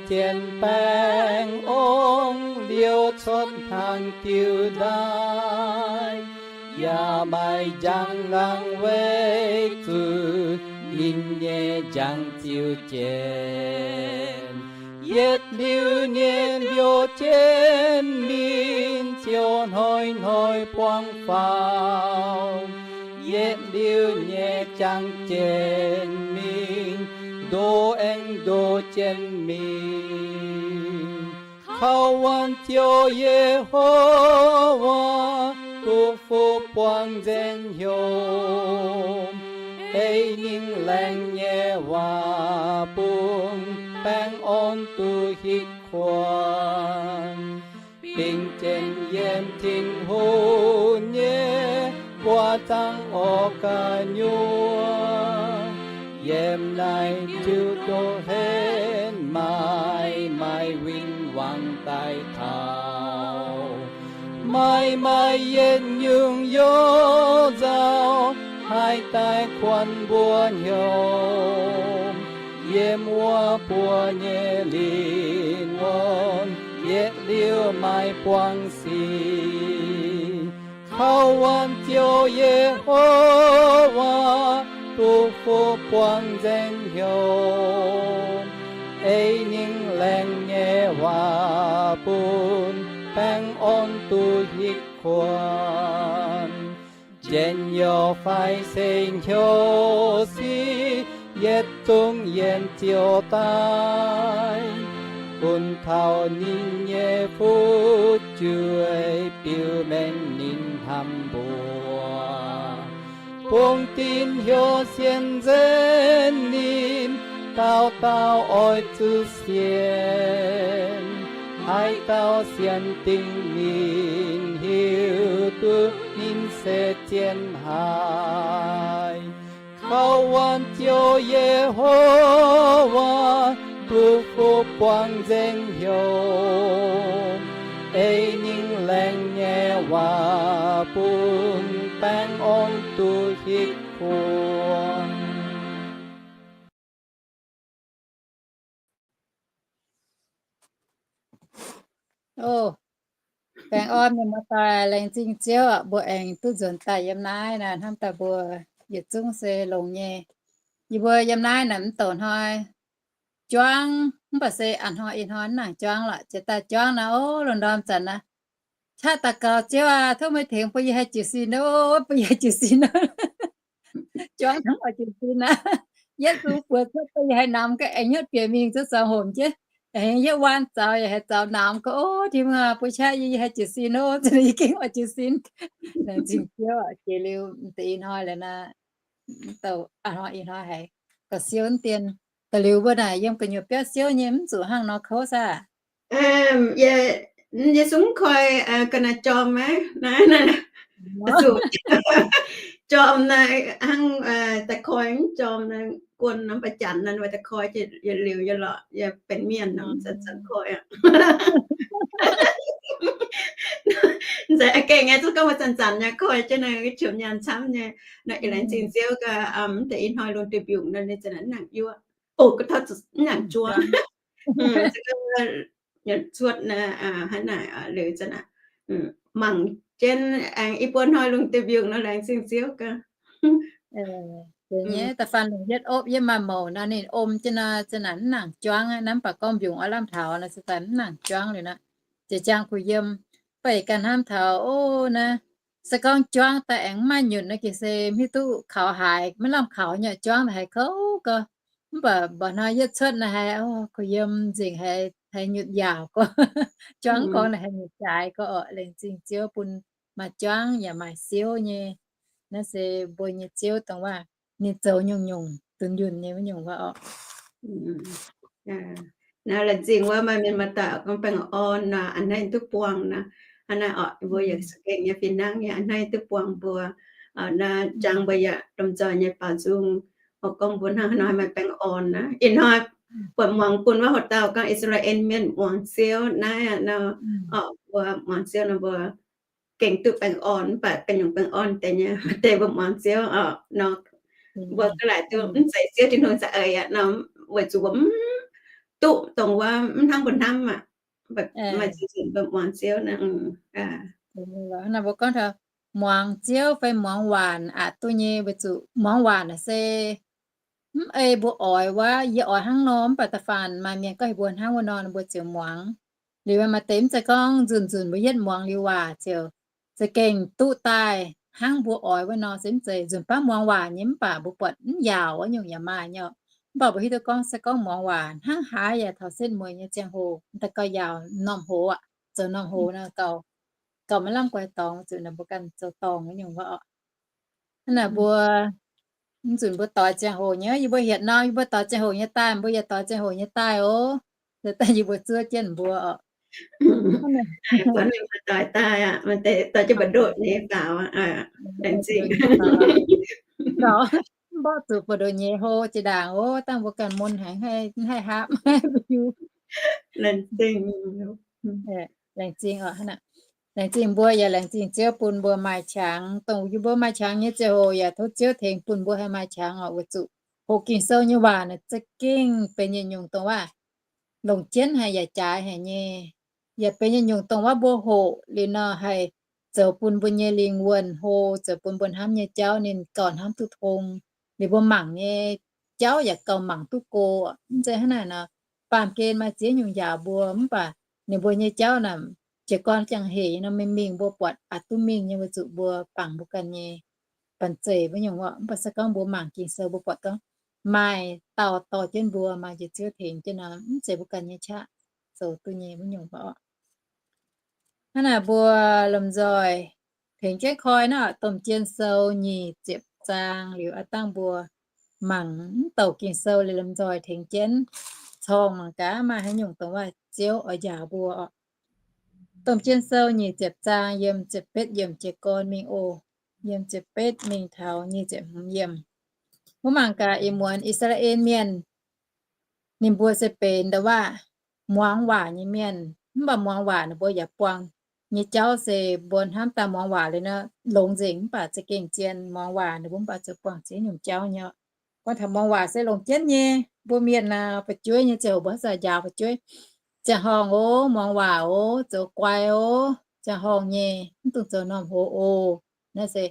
jien-baengh ong liouh cuotv hnaangx diuh ndaaih, yaac maaih njang laangz weic zuqc ninh nyei njang ziux jiex. Yietc liuz nyei liouh jienv mingh ziouc hnoi-hnoi buangv faaux. Yietc liuz nyei jangx jienh mingh, ndo aengx ndo jienv mingh. Kaux waanc Ziouv Yehowa, duqv fuqv buangv nzaeng hnyouv, ei ninh laengz nyei waac bun baengh orn duqv hitv kuonx. Bingx jienv yiem Tin-Hungh nyei mbuox zaangv orqc gu'nyuoz, yiem naaiv diuh ndoqv henv maaih, maaih win-wangv daaih taux. Maaih, maaih yietc nyungc youh nzauh haih daaih kuonx mbuo hnyouv. Yiem wuov buo nyei lingh wuonh yietc liuz maaih buangv sic. Kaux waanc Ziouv Yehowa, duqv fuqv buangv nzaeng hnyouv, ei ninh laengz nyei waac bun baengh orn duqv hitv kuonx. Njien-youh fai se hnyouv sic, yietc zungv yiem Ziouv daaih, bun taux ninh nyei fu'jueiv biux mengh ninh hnamv mbuo. Bungx dinc heuc sienx nzenv ninh, dauh dauh oix zuqc sienx. Haaix dauh sienx dingc ninh, hiuv duqv ninh se zien haic. Kaux waanc Ziouv Yehowa, duqv fuqv buangv nzaeng hnyouv, ei ninh laengz nyei waac bun baengh orn duqv hitv kuonx. O, baengh orn mienh muoz-doic, laengz zingh Ziouv aqv, mbuo aengx duqv nzuonx daaih yiem naaiv naaic hnamv daaih mbuo yietc zungv se longx nyei. Yie mbuo yiem naaiv naaic mv douc hnoi juangv, mv baac se a'hnoi ih hnoi mv nangc juangv lorqc. Jiex daaih juangv naaic, o, lungh ndorm zanc naaic, qaqv daux gaux, Ziouv aac, tov meih tengx bun yie haih jiez sin, o, bun yie haih jiez sin. Juangv hnangv oix jiez sin aqv. Yietv zungv buoz cuotv bun yie haih namx ga'aengx nyutc bieqc mingh zuov zoux homc jienv. Aengx yietv waan zaux yaac haih zaux namx ga'o, Tin-Hungh aac, bun qaqv yie, yie haih jiez sin o, za'gengh oix jiez sin. Laengz zingh Ziouv aac, jiex liuz deix ih hnoi liuz naaic, douc a'hnoi ih hnoi haiz ga'siou dien. Da'liuz mbuo naaic yiem gu'nyuoz biauv siouv nyei, mv zuqc hnangv nor kouv saah? Yie, yie zungv koi ga'naaiv jorm maiv naaiv, zuqc jorm naaiv hnangv da'koi mv jorm naaiv guon norm ba'janc naaiv, da'koi yietc liuz yie lorqc, yie benx mienh nor zanc-zanc koi aqv. Nzengc a'gengh nyei, zungv gorngv mbuo zanc-zanc nyei koi jienv naaiv qiemx nyaanh camv nyei. Naaiv ih laengz zingh Ziouv gaax, mv deix ih hnoi lungh duih mbiungc naaiv ninh zanc naaiv mv nangc yuoqv. O, ga'tauv mv nangc juangv. Cuotv naaiv hnangv naaic liuz zanc naaiv mangc jienv aengx i buo hnoi lungh duih mbiungc nor laengz zingh Ziouv gaax. Da'faanh lungh yietv opv yietv maaih mouc nor ninh om jienv nor zanc naaiv mv nangc juangv aqv. Naaiv mv baac gorngv mbiungc oix lamh taux nor se daaih mv nangc juangv liuz nor, jiex jaang kuh yiem. Beiv ganh hnamv taux, o, naaiv se gorngv juangv daaih aengx mv maaih nyunc nor gengh se mv hiuv duqv kaux haaix, maiv lamh kaux nyei, juangv daaih haiz kouv gau. Mv baac mba'hnoi yietv cuotv naaiv haiz, o, kuh yiem nzengc, haiz nyutc yaauc gau. Juangv gorngv naaiv haiz nyutc jaaix gau orqc. Laengz zingh Ziouv bun maaih juangv yaac maaih siouv nyei. Naaiv se mbuo nyei Ziouv dongh waac ninh zoux nyungc-nyungc dunh yunh nyei wuov nyungc waac orqc. Naaiv laengz zingh wuov maaih mienh maaih daaih gorngv baengh orn nor, a'hneiv duqv buangh nor. Hnangv naaiv orqc, mbuo yaac za'gengh nyei fih hnangv nyei, a'hneiv duqv buangh mbuo. Naaiv jangx mbuo yaac lomh nzoih nyei baaux nzung. Orqc, gorngv mbuo hnangv haaix nor maaih baengh orn naaiv. Ih hnoi buatc muangx bun wuov hoc dauh gorngv I^saa^laa^en Mienh muangx Ziouv naaiv nor, orqc, mbuo muangx Ziouv nor mbuo gengh duqv baengh orn, mv baac baengh nyungc baengh orn deix nyei, maaih deix mbuo muangx Ziouv orqc nor, mbuo ga'laaic duqv mv zeiz Ziouv Tin-Hungh za'eix aqv nor, weic zuqc mbuo mv duqv dongh wuov mv hnangv mbuo hnamv aqv. Maaih ziex nzunc mbuo muangx Ziouv naaic. Naaiv mbuo gorngv taux muangx Ziouv fai muangx waac aqc duqv nyei, weic zuqc muangx waac naaic se mv ei mbuo oix wuov, yie oix hnangv nor, mv baac da'faanh maaih mienh gorngv heuc mbuo hnangv wuov nor, mbuo ziouc muangx. Liuz maaih deix mv zeiz gorngv nzunc nzunc mbuo yietv muangx liuz waac ziouc za'gengh duqv daaih hnangv mbuo oix wuov nor se mv zeiz. Nzunc baav muangx waac nyei mv baac mbuo buatc mv yaauc wuov nyungc yaac maaih nyei. Mv baac mbuo hiuv duqv gorngv se gorngv muangx waac hnangv haaix yaac taux setv mueiz nyei ziangh hoc daaih gauh yaauc norm hoz aqv. Zoux norm hoz nor gauh, gauh maiv lamh guaix dorngx, zuqc naaic mbuo ganh zoux dorngc wuov nyungc wuov oc. Hnangv naaic mbuo mv nzunc mbuo doix ziangh hoc nyei, yie mbuo hietc norm yie mbuo doix ziangh hoc nyei daaih, mbuo yaac doix ziangh hoc nyei daaih oc. Daaih yie mbuo zuov jienv mbuo oc. Mbuo doix daaih aqv, doix jienv mbu'ndongx nyei faaux. Laengz zingh. Mv baac zuqc mbu'ndongx nyei hlo jiex ndaangc oc, dangh mbuo ganh mun haic, haih hapv maiv hiuv. Laengz zingh. Laengz zingh oc. Laengz zingh mbuo yaac laengz zingh Ziouv bun mbuo maaih qangx, dongh yie mbuo maaih qangx nyei ziangh hoc yaac tov Ziouv tengx bun mbuo haih maaih qangx oc, weic zuqc hoqc Ging-Sou nyei waac naaic za'gengh benx yietc nyungc dongh waac longc jienv haic yaac jaaix haic nyei. Yaac benx yietc nyungc dongh waac mbuo hoqc liuz nor haih zoux bun mbuo nyei lingh wuonh hlo, zoux bun mbuo hnamv nyei jauv ninh gauh hnamv duqv tong. Liuz mbuo mangc nyei jauv yaac gauh mangc duqv go. Mv zeiz hnangv naaic nor, baamh gen maaih ziex nyungc njaaux mbuo, mv baac ninh mbuo nyei jauv naaic jiez gorn jangx hec nor, mingh mingh mbuo buatc aqc duqv mingh nyei, weic zuqc mbuo bangc mbuo ganh nyei banh zeic wuov nyungc oc. Mv baac se gorngv mbuo mangc Ging-Sou mbuo buatc gorngv maaih dauh dorh jienv mbuo, maaih njiec Ziouv tengx jienv nor, mv zeiz mbuo ganh nyei qaqv zoux duqv nyei wuov nyungc oc. Hnangv naaic mbuo lomh nzoih tengx jienv koi naaiv Domh Jien Sou nyic ziepc zaang liuz aqv, dangh mbuo mangc mv douc Ging-Sou liuz lomh nzoih tengx jienv corng mangc gaax maaih haaix nyungc dongh waac Ziouv oix njaaux mbuo oc. Domh Jien Sou nyic ziepc zaang yiem ziepc betv yiemc jiez gorn mingh oc. Yiem ziepc betv mingh taux nyic ziepc hmz yiemc. Mbuo mangc gaax ih muonz I^saa^laa^en Mienh, ninh mbuo se benx ndau waac muangx waac nyei mienh, mv baac muangx waac ninh mbuo yaac buangh nyei jauv se mbuo hnamv daaih muangx waac liuz nor longx nzengc, mv baac za'gengh zien muangx waac ninh mbuo mv baac zoux buangh ziex nyungc jauv nyei. Gorngv taux muangx waac se longc jienv nyei. Mbuo mienh naaic fu'jueiv nyei ziangh hoc mbuo haaix zanc njaaux fu'jueiv, ziangh horngh oc, muangx waac oc, zoux guai oc, ziangh horngh nyei, mv dungx zoux norm hoz oc. Naaiv se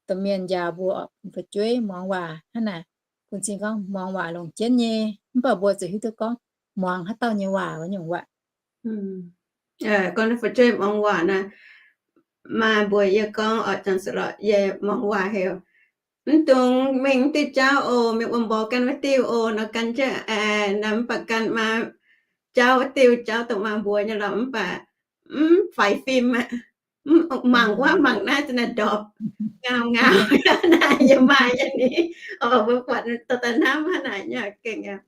domh mienh njaaux mbuo fu'jueiv muangx waac hnangv naaic. Bun cing gorngv muangx waac longc jienv nyei, mv baac mbuo ziouc hiuv duqv gorngv muangx haaix dauh nyei waac wuov nyungc waac. Gorngv fu'jueiv muangx waac naaic, maaih mbuox yie gorngv oix janx se lorqc, yie muangx waac heuc, mv dungx mingh mv diuh jauv oc, mingh wuom mborqv gan wuov diuh oc, nor gan jienv aengx naaic mv baac gan maa jauv wuov diuh jauv dongh maa mbuox nyei lorqc, mv baac mv faix fim aqv. Mangc wuov mangc naaiv, za'naaiv ndorpc ngau ngau naaiv, yie maaih nyei ni. Oc, mbuo buatc dorh daaih hnamv hnangv naaic nyei gengh aqv.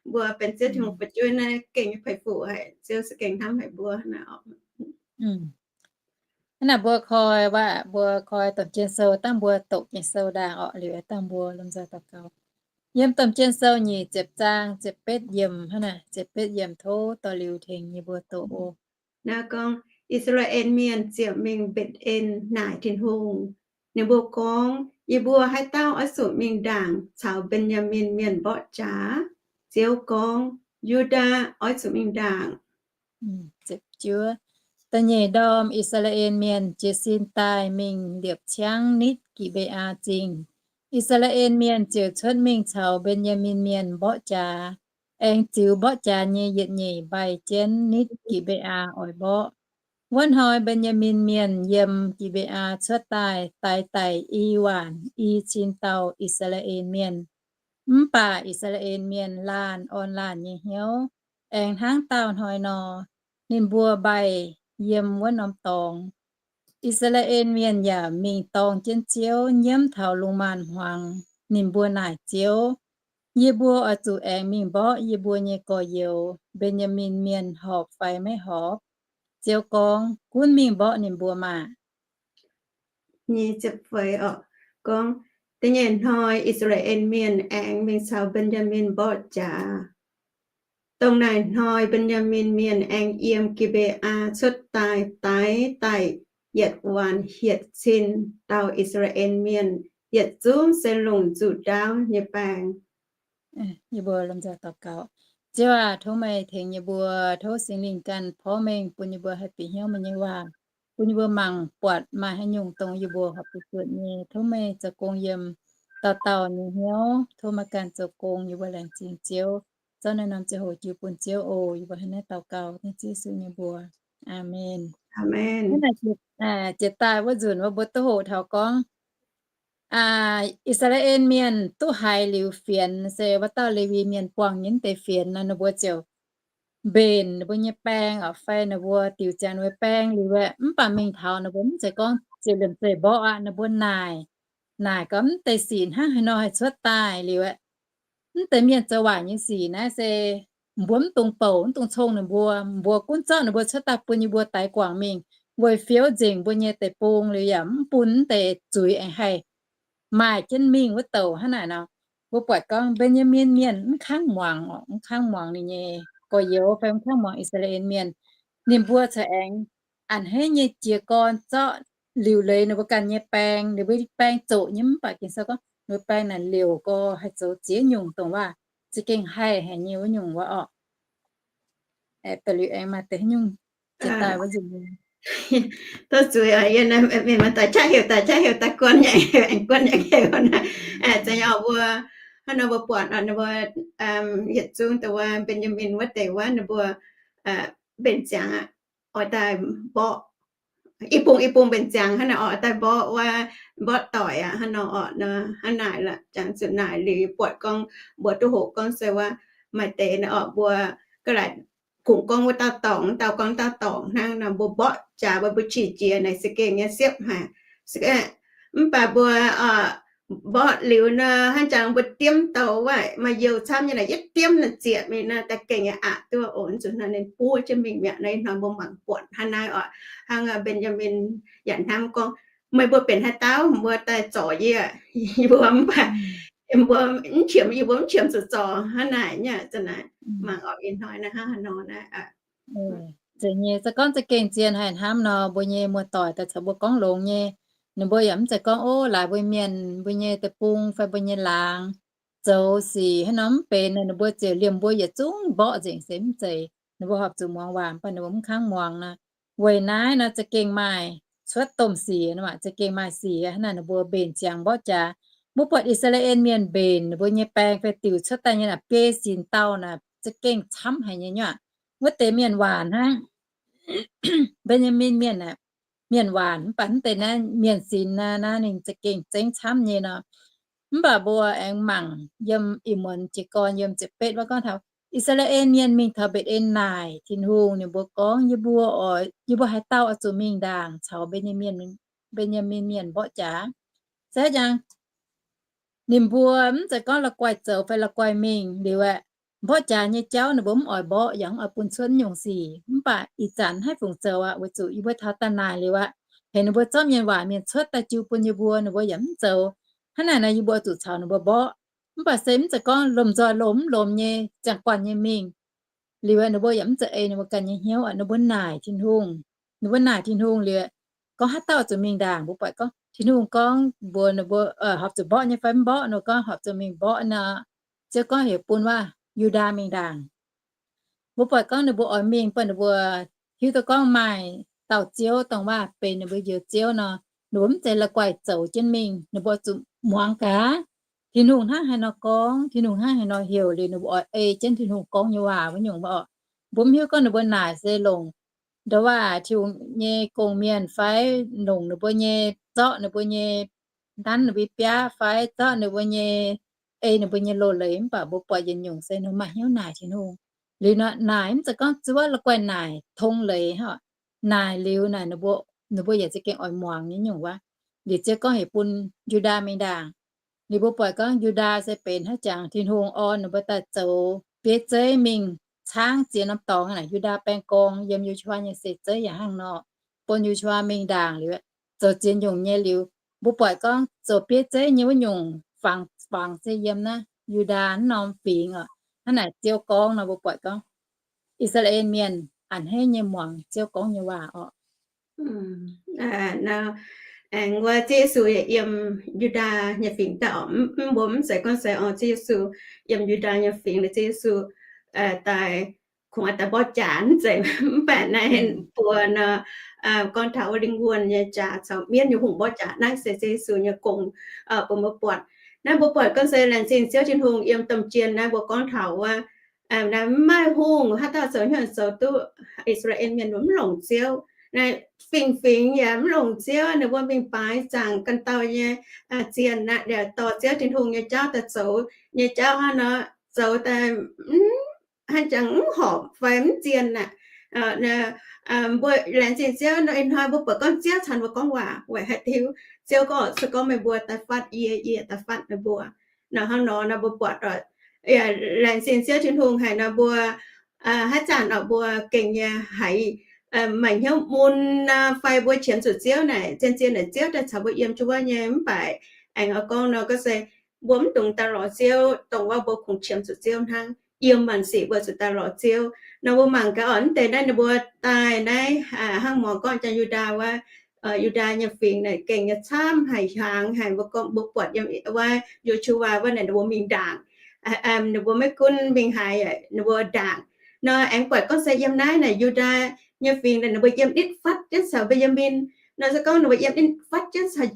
Mbuo benx Ziouv Tin-Hungh fu'jueiv naaiv gengh nyei peix fuc haic, Ziouv se gengh hnamv haic mbuo hnangv naaic oc. Hnangv naaic mbuo koi waac, mbuo koi Domh Jien Sou, dangh mbuo doqc Ging-Sou ndaangc orqc, liuz dangh mbuo lomh nzoih daux gaux. Yiem Domh Jien Sou nyic ziepc zaang ziepc betv yiemc hnangv naaic, ziepc betv yiemc tov dorh liuz tengx yie mbuo doqc oc. Naaiv gorngv, I^saa^laa^en Mienh ziouc mingh Mbetc^en naaic Tin-Hungh. Ninh mbuo gorngv, Yie mbuo haaix dauh oix zuqc mingh ndaangc caux Mben^yaa^min Mienh mborqv jaax? Ziouv gorngv, Yu^ndaa oix zuqc mingh ndaangc. Da'nyeic ndorm I^saa^laa^en Mienh jiez sin daaih mingh liepc ciangv nitv Gi^mbe^aa Zingh. I^saa^laa^en Mienh ziouc cuotv mingh caux Mben^yaa^min Mienh mborqv jaax, aengx ziux mborqv jaax nyei yietc nyeic mbaih jienv nitv Gi^mbe^aa oix mborqv. Wuov hnoi Mben^yaa^min Mienh yiem Gi^mbe^aa cuotv daaih daix daic i waanc i cin dauh I^saa^laa^en Mienh. Mv baac I^saa^laa^en Mienh laanh orn laanh nyei hnyouv, aengx hnangv daauh hnoi nor, ninh mbuo mbaih yiem wuov norm dorngx. I^saa^laa^en Mienh yaac mingh dorng jienv Ziouv nyiemv taux lungh maanz-hmuangx. Ninh mbuo naaic Ziouv, Yie mbuo oix zuqc aengx mingh mborqv yie mbuo nyei gorx-youz, Mben^yaa^min Mienh, horpc fai maiv horpc? Ziouv gorngv, Gunv mingh mborqv ninh mbuo maah! Gorngv, da'nyeic hnoi I^saa^laa^en Mienh aengx mingh caux Mben^yaa^min mborqv jaax. Dongh naaic hnoi Mben^yaa^min Mienh aengx yiem Gi^mbe^aa cuotv daaih daix daic yietc waanc hietc cin dauh I^saa^laa^en Mienh, yietc zungv se longc nzuqc ndaauv nyei baengc. Ziouv aac, tov meih tengx yie mbuo, tov Singx Lingh ganh porv mengh bun yie mbuo haih bieqc hnyouv meih nyei waac, bun yie mbuo mangc buatc maaih haaix nyungc dongh yie mbuo horpc zuqc zuotc nyei. Tov meih zoux gong yiem dauh dauh nyei hnyouv. Tov meih ganh zoux gong, yie mbuo laengz zingh Ziouv. Zorqv naaiv norm ziangh hoc jiu bun Ziouv oc. Yie mbuo hnangv naaiv daux gaux dengv Ziouv Yesu nyei mbuox. Aamen. Hnangv naaic, jiex daaih wuov nzunc wuov mbuo duqv hoqc taux gorngv I^saa^laa^en Mienh duqv haiz liuz fienx, se wuov dauh Lewi Mienh buangh nyei deix fienx nor, ninh mbuo ziouc mbenc ninh mbuo nyei baeng oc, fai ninh mbuo diuc ziangx ninh mbuo baeng liuz aeqv, mv baac mingh taux ninh mbuo mv zeiz gorngv ziouc liemh zeih mborqv aqv. Ninh mbuo naaic, naaic gorngv mv deix sic hnangv haaix nor haih cuotv daaih liuz aeqv, mv deix mienh zoux waaic nyei sic naaiv se mbuo mv dungx bouc, mv dungx cong ninh mbuo. Mbuo gunv zorqv ninh mbuo cuotv daaih bun yie mbuo daix guangc mingh, weic fiouv nzengc mbuo nyei deic-bung liuz yaac mv bun mv deix zuiz aengx haih maaih jienv mingh wuov douc. Hnangv naaic nor, mbuo buatc gorngv Mben^yaa^min Mienh mv kangv muangx oc, mv kangv muangx ninh nyei gorx-youz fai mv kangv muangx I^saa^laa^en Mienh. Ninh mbuo corc aengx a'hneiv nyei jiez gorn zorqv liuc leiz ninh mbuo ganh nyei baeng, ninh mbuo baeng zoqc nyei, mv baac Ging-Sou gorngv ninh mbuo baeng naaic liouc gorx haih zoux ziex nyungc dongh waac za'gengh haih haic nyei wuov nyungc wuov orqc. Da'liuz aengx maaih deix nyungc jiex daaih wuov nzunc. Duqv zuiz oc, yie mienh maaih daaih qaqv heuc daaih qaqv heuc daaih guon nyei, aengx guon nyei heuc naaic. Za'gengh mbuo hnangv nor mbuo buatc ninh mbuo yietc zungv dongh wuov Mben^yaa^min wuov deix wuov ninh mbuo mbenc ziangx aqv, oix daaih mborqv. I bung i bung mbenc ziangx hnangv naaic oc, daaih mborqv wuov, mborqv doic aqv hnangv nor orqc. Hnangv naaic la'jangx zuqc naaic liuz buatc gorngv mbuo duqv hoqc gorngv se wuov maaih deix naaic orqc, mbuo ga'naaiv kungx gorngv wuov dauh dorngc, dauh gorngv dauh dorngc hnangv nor, mbuo mborqv jaax mbuo, mbuo qiex jiez naaic za'gengh nyei siepv haic. Mv baac mbuo mborqv liuz nor, hnangv jangx mbuo diemv douc waaic maaih youh camv nyei naaic, yietv diemv naaic ziepc mingh nor, da'gengh aqc duqv oc. Zuqc hnangv ninh buov jienv mingh mi'aqv. Naaiv hnoi mbuo mangc buatc hnangv naaiv oc. Hnangv Mben^yaa^min yaac hnamv gorngv, meih mbuo benx haaix dauh mbuo daaih zorc yie? Yie mbuo mv baac, mbuo mv qiemx, yie mbuo mv qiemx zuqc zorc hnangv naaic nyei. Mangc oc, ih hnoi naaiv hnangv haaix nor naaiv. Zeiz nyei, se gorngv za'gengh zien haih hnamv nor, mbuo nyei muoz-doic daaih caux mbuo gorngv longx nyei. Ninh mbuo yaac mv zeiz gorngv, ov, laaix mbuo mienh mbuo nyei deic-bung fai mbuo nyei laangz zoux sic hnangv nor mv benx, ninh mbuo ziouc liemh mbuo yietc zungv mborqv nzengc se mv zeiz. Ninh mbuo horpc zuqc muangx waac, mv baac ninh mbuo mv kangv muangx nor. Weic naaiv nor za'gengh maaih cuotv domh sic nor, za'gengh maaih sic hnangv naaic ninh mbuo mbenc ziangx mborqv jaax. Mbuo buatc I^saa^laa^en Mienh mbenc ninh mbuo nyei baeng fai diuc cuotv daaih nyei naaic, biei sinx dauh naaic za'gengh camv haic nyei nyuoqc. Wuov deix mienh waac hnangv, Mben^yaa^min Mienh aeqv, mienh waac, mv baac mv deix naaiv mienh sinx naaiv, naaiv ninh za'gengh zengv camv nyei nor. Mv baac mbuo aengx mangc yiem ih muonz jiez gorn yiem ziepc betv wuov gorngv taux I^saa^laa^en Mienh mingh taux Mbetc^en naaic Tin-Hungh, ninh mbuo gorngv, yie mbuo oix, yie mbuo haaix dauh oix zuqc mingh ndaangc caux Mben^yaa^min, Mben^yaa^min Mienh mborqv jaax? Se jangx ninh mbuo mv zeiz gorngv la'guaih zoux fai la'guaih mingh liuz aeqv, mborqv jaax nyei jauv ninh mbuo mv oix mborqv, yaac mv oix bun cuotv nyungc sic. Mv baac ih zanc haiv fungc zoux aqv, weic zuqc yie mbuo taux daaih naaic liuz aqv, heuc ninh mbuo zorqv mienh waac mienh cuotv daaih jiu bun yie mbuo, ninh mbuo yaac mv zoux. Hnangv naaic nor yie mbuo zuqc caux ninh mbuo mborqv. Mv baac se mv zeiz gorngv lomh nzoih lomh mv lomh nyei, ziangh guanh nyei mingh. Liuz ninh mbuo yaac mv zeiz ei ninh mbuo ganh nyei hnyouv aqv, ninh mbuo naaic Tin-Hungh. Ninh mbuo naaic Tin-Hungh liuz, gorngv haaix dauh zuqc mingh ndaangc. Mbuo buatc gorngv Tin-Hungh gorngv mbuox ninh mbuo horpc zuqc mborqv nyei fai mv mborqv, ninh mbuo gorngv horpc zuqc mingh mborqv nor, Ziouv gorngv heuc bun wuov Yu^ndaa mingh ndaangc. Mbuo buatc gorngv ninh mbuo oix mingh, bun ninh mbuo hiuv duqv gorngv maaih dauh Ziouv dongh waac benx ninh mbuo njoux Ziouv nor, ninh mbuo mv zeiz la'guaih zoux jienv mingh. Ninh mbuo zuqc muangx gaax Tin-Hungh hnangv haaix nor gorngv, Tin-Hungh hnangv haaix nor heuc liuz, ninh mbuo oix ei jienv Tin-Hungh gorngv nyei waac wuov nyungc mv baac oc. Mbuo mv hiuv gorngv ninh mbuo naaic se longc ndongc waac Tin-Hungh nyei gong-mienh fai longc ninh mbuo nyei, zorqv ninh mbuo nyei, nanv ninh mbuo biaav fai zorqv ninh mbuo nyei, ei ninh mbuo nyei loz-leiz. Mv baac mbuo buatc yietc nyungc se ninh maaih hnyouv naaic Tin-Hungh. Liuz nor naaic mv zeiz gorngv zuov la'guaih naaic tong leiz hnangv. Naaic liuz naaic ninh mbuo, ninh mbuo yaac za'gengh oix muangx nyei nyungc wuov. Liuz Ziouv gorngv heuc bun Yu^ndaa mingh ndaangc. Liuz mbuo buatc gorngv Yu^ndaa se benx hnangv jangx Tin-Hungh orn ninh mbuo daaih zoux bieiv zeiv mingh caangv ziex norm dorngx naaic. Yu^ndaa baeng gorngv yiem Yo^su^waa nyei seix zeiv yaac hnangv nor, bun Yo^su^waa mingh ndaangc liuz, zoux ziex nyungc nyei liuz, mbuo buatc gorngv zoux bieiv zeiv nyei wuov nyungc fangx, fangx se yiem naaiv Yu^ndaa wuov norm fingx oc. Hnangv naaic Ziouv gorngv nor, mbuo buatc gorngv I^saa^laa^en Mienh a'hneiv nyei muangx Ziouv gorngv nyei waac oc. Aengx wuov Ziouv Yesu yaac yiem Yu^ndaa nyei fingx daaih oc. Mv, mbuo mv zeiz gorngv se oc, Ziouv Yesu yiem Yu^ndaa nyei fingx, Ziouv Yesu daaih, kungx daaih mborqv jaax mv zeiz. Mv baac naaiv mbuo nor, gorngv taux wuov lingh wuonh nyei jaax caux mienv nyei hungh mborqv jaax, naaiv se Yesu nyei gong bun mbuo buatc. Naaiv mbuo buatc gorngv se laengz zingh Ziouv Tin-Hungh yiem domh jien naaiv mbuo gorngv taux wuov, naaiv mv maaih hungh haaix dauh zoux hnyouv zoux duqv. I^saa^laa^en Mienh mv longc Ziouv. Naaiv fingx-fingx yaac mv longc Ziouv, ninh mbuo mingh baaix zaangc ganh dauh nyei zien aqv, dorh Ziouv Tin-Hungh nyei jauv daaih zoux nyei jauv hnangv nor, zoux daaih hnangv jangx mv horpc fai mv zien aqv. Mbuo laengz zingh Ziouv nor, ih hnoi mbuo buatc gorngv Ziouv caux mbuo gorngv waac weic haaix diuc? Ziouv gorngv, se gorngv meih mbuo daaih fatv yie, yie daaih fatv meih mbuo. Nor hnangv nor nor mbuo buatc, laengz zingh Ziouv Tin-Hungh haic nor mbuo haaix zanc oc mbuo gengh nyei haiz maaih hnyouv mun fai mbuo qiemx zuqc Ziouv naaic, zien-zien naaic Ziouv daaih caux mbuo yiem jienv wuov nyei. Mv baac aengx oix gorngv nor, gorngv se mbuo mv dungx daaih lorz Ziouv, dongh wuov mbuo kungx qiemx zuqc Ziouv hnangv. Yiem maanc sic mbuo zuqc daaih lorz Ziouv. Nor mbuo mangc gaax oc, mv deix naaiv ninh mbuo daaih naaiv, hnangv morz gorngv jangx Yu^ndaa wuov, Yu^ndaa nyei fingx naaic gengh nyei camv haic, hiaangx haic. Mbuo gorngv mbuo buatc yiem wuov Yo^su^waa wuov naaic ninh mbuo mingh ndaangc. Ninh mbuo maiv gunv mingh haaix, ninh mbuo ndaangc. Nor aengx buatc gorngv se yiem naaiv naaic Yu^ndaa nyei fingx naaic ninh mbuo yiem nitv fatv jienv caux Mben^yaa^min. Nor se gorngv ninh mbuo yiem nitv fatv jienv caux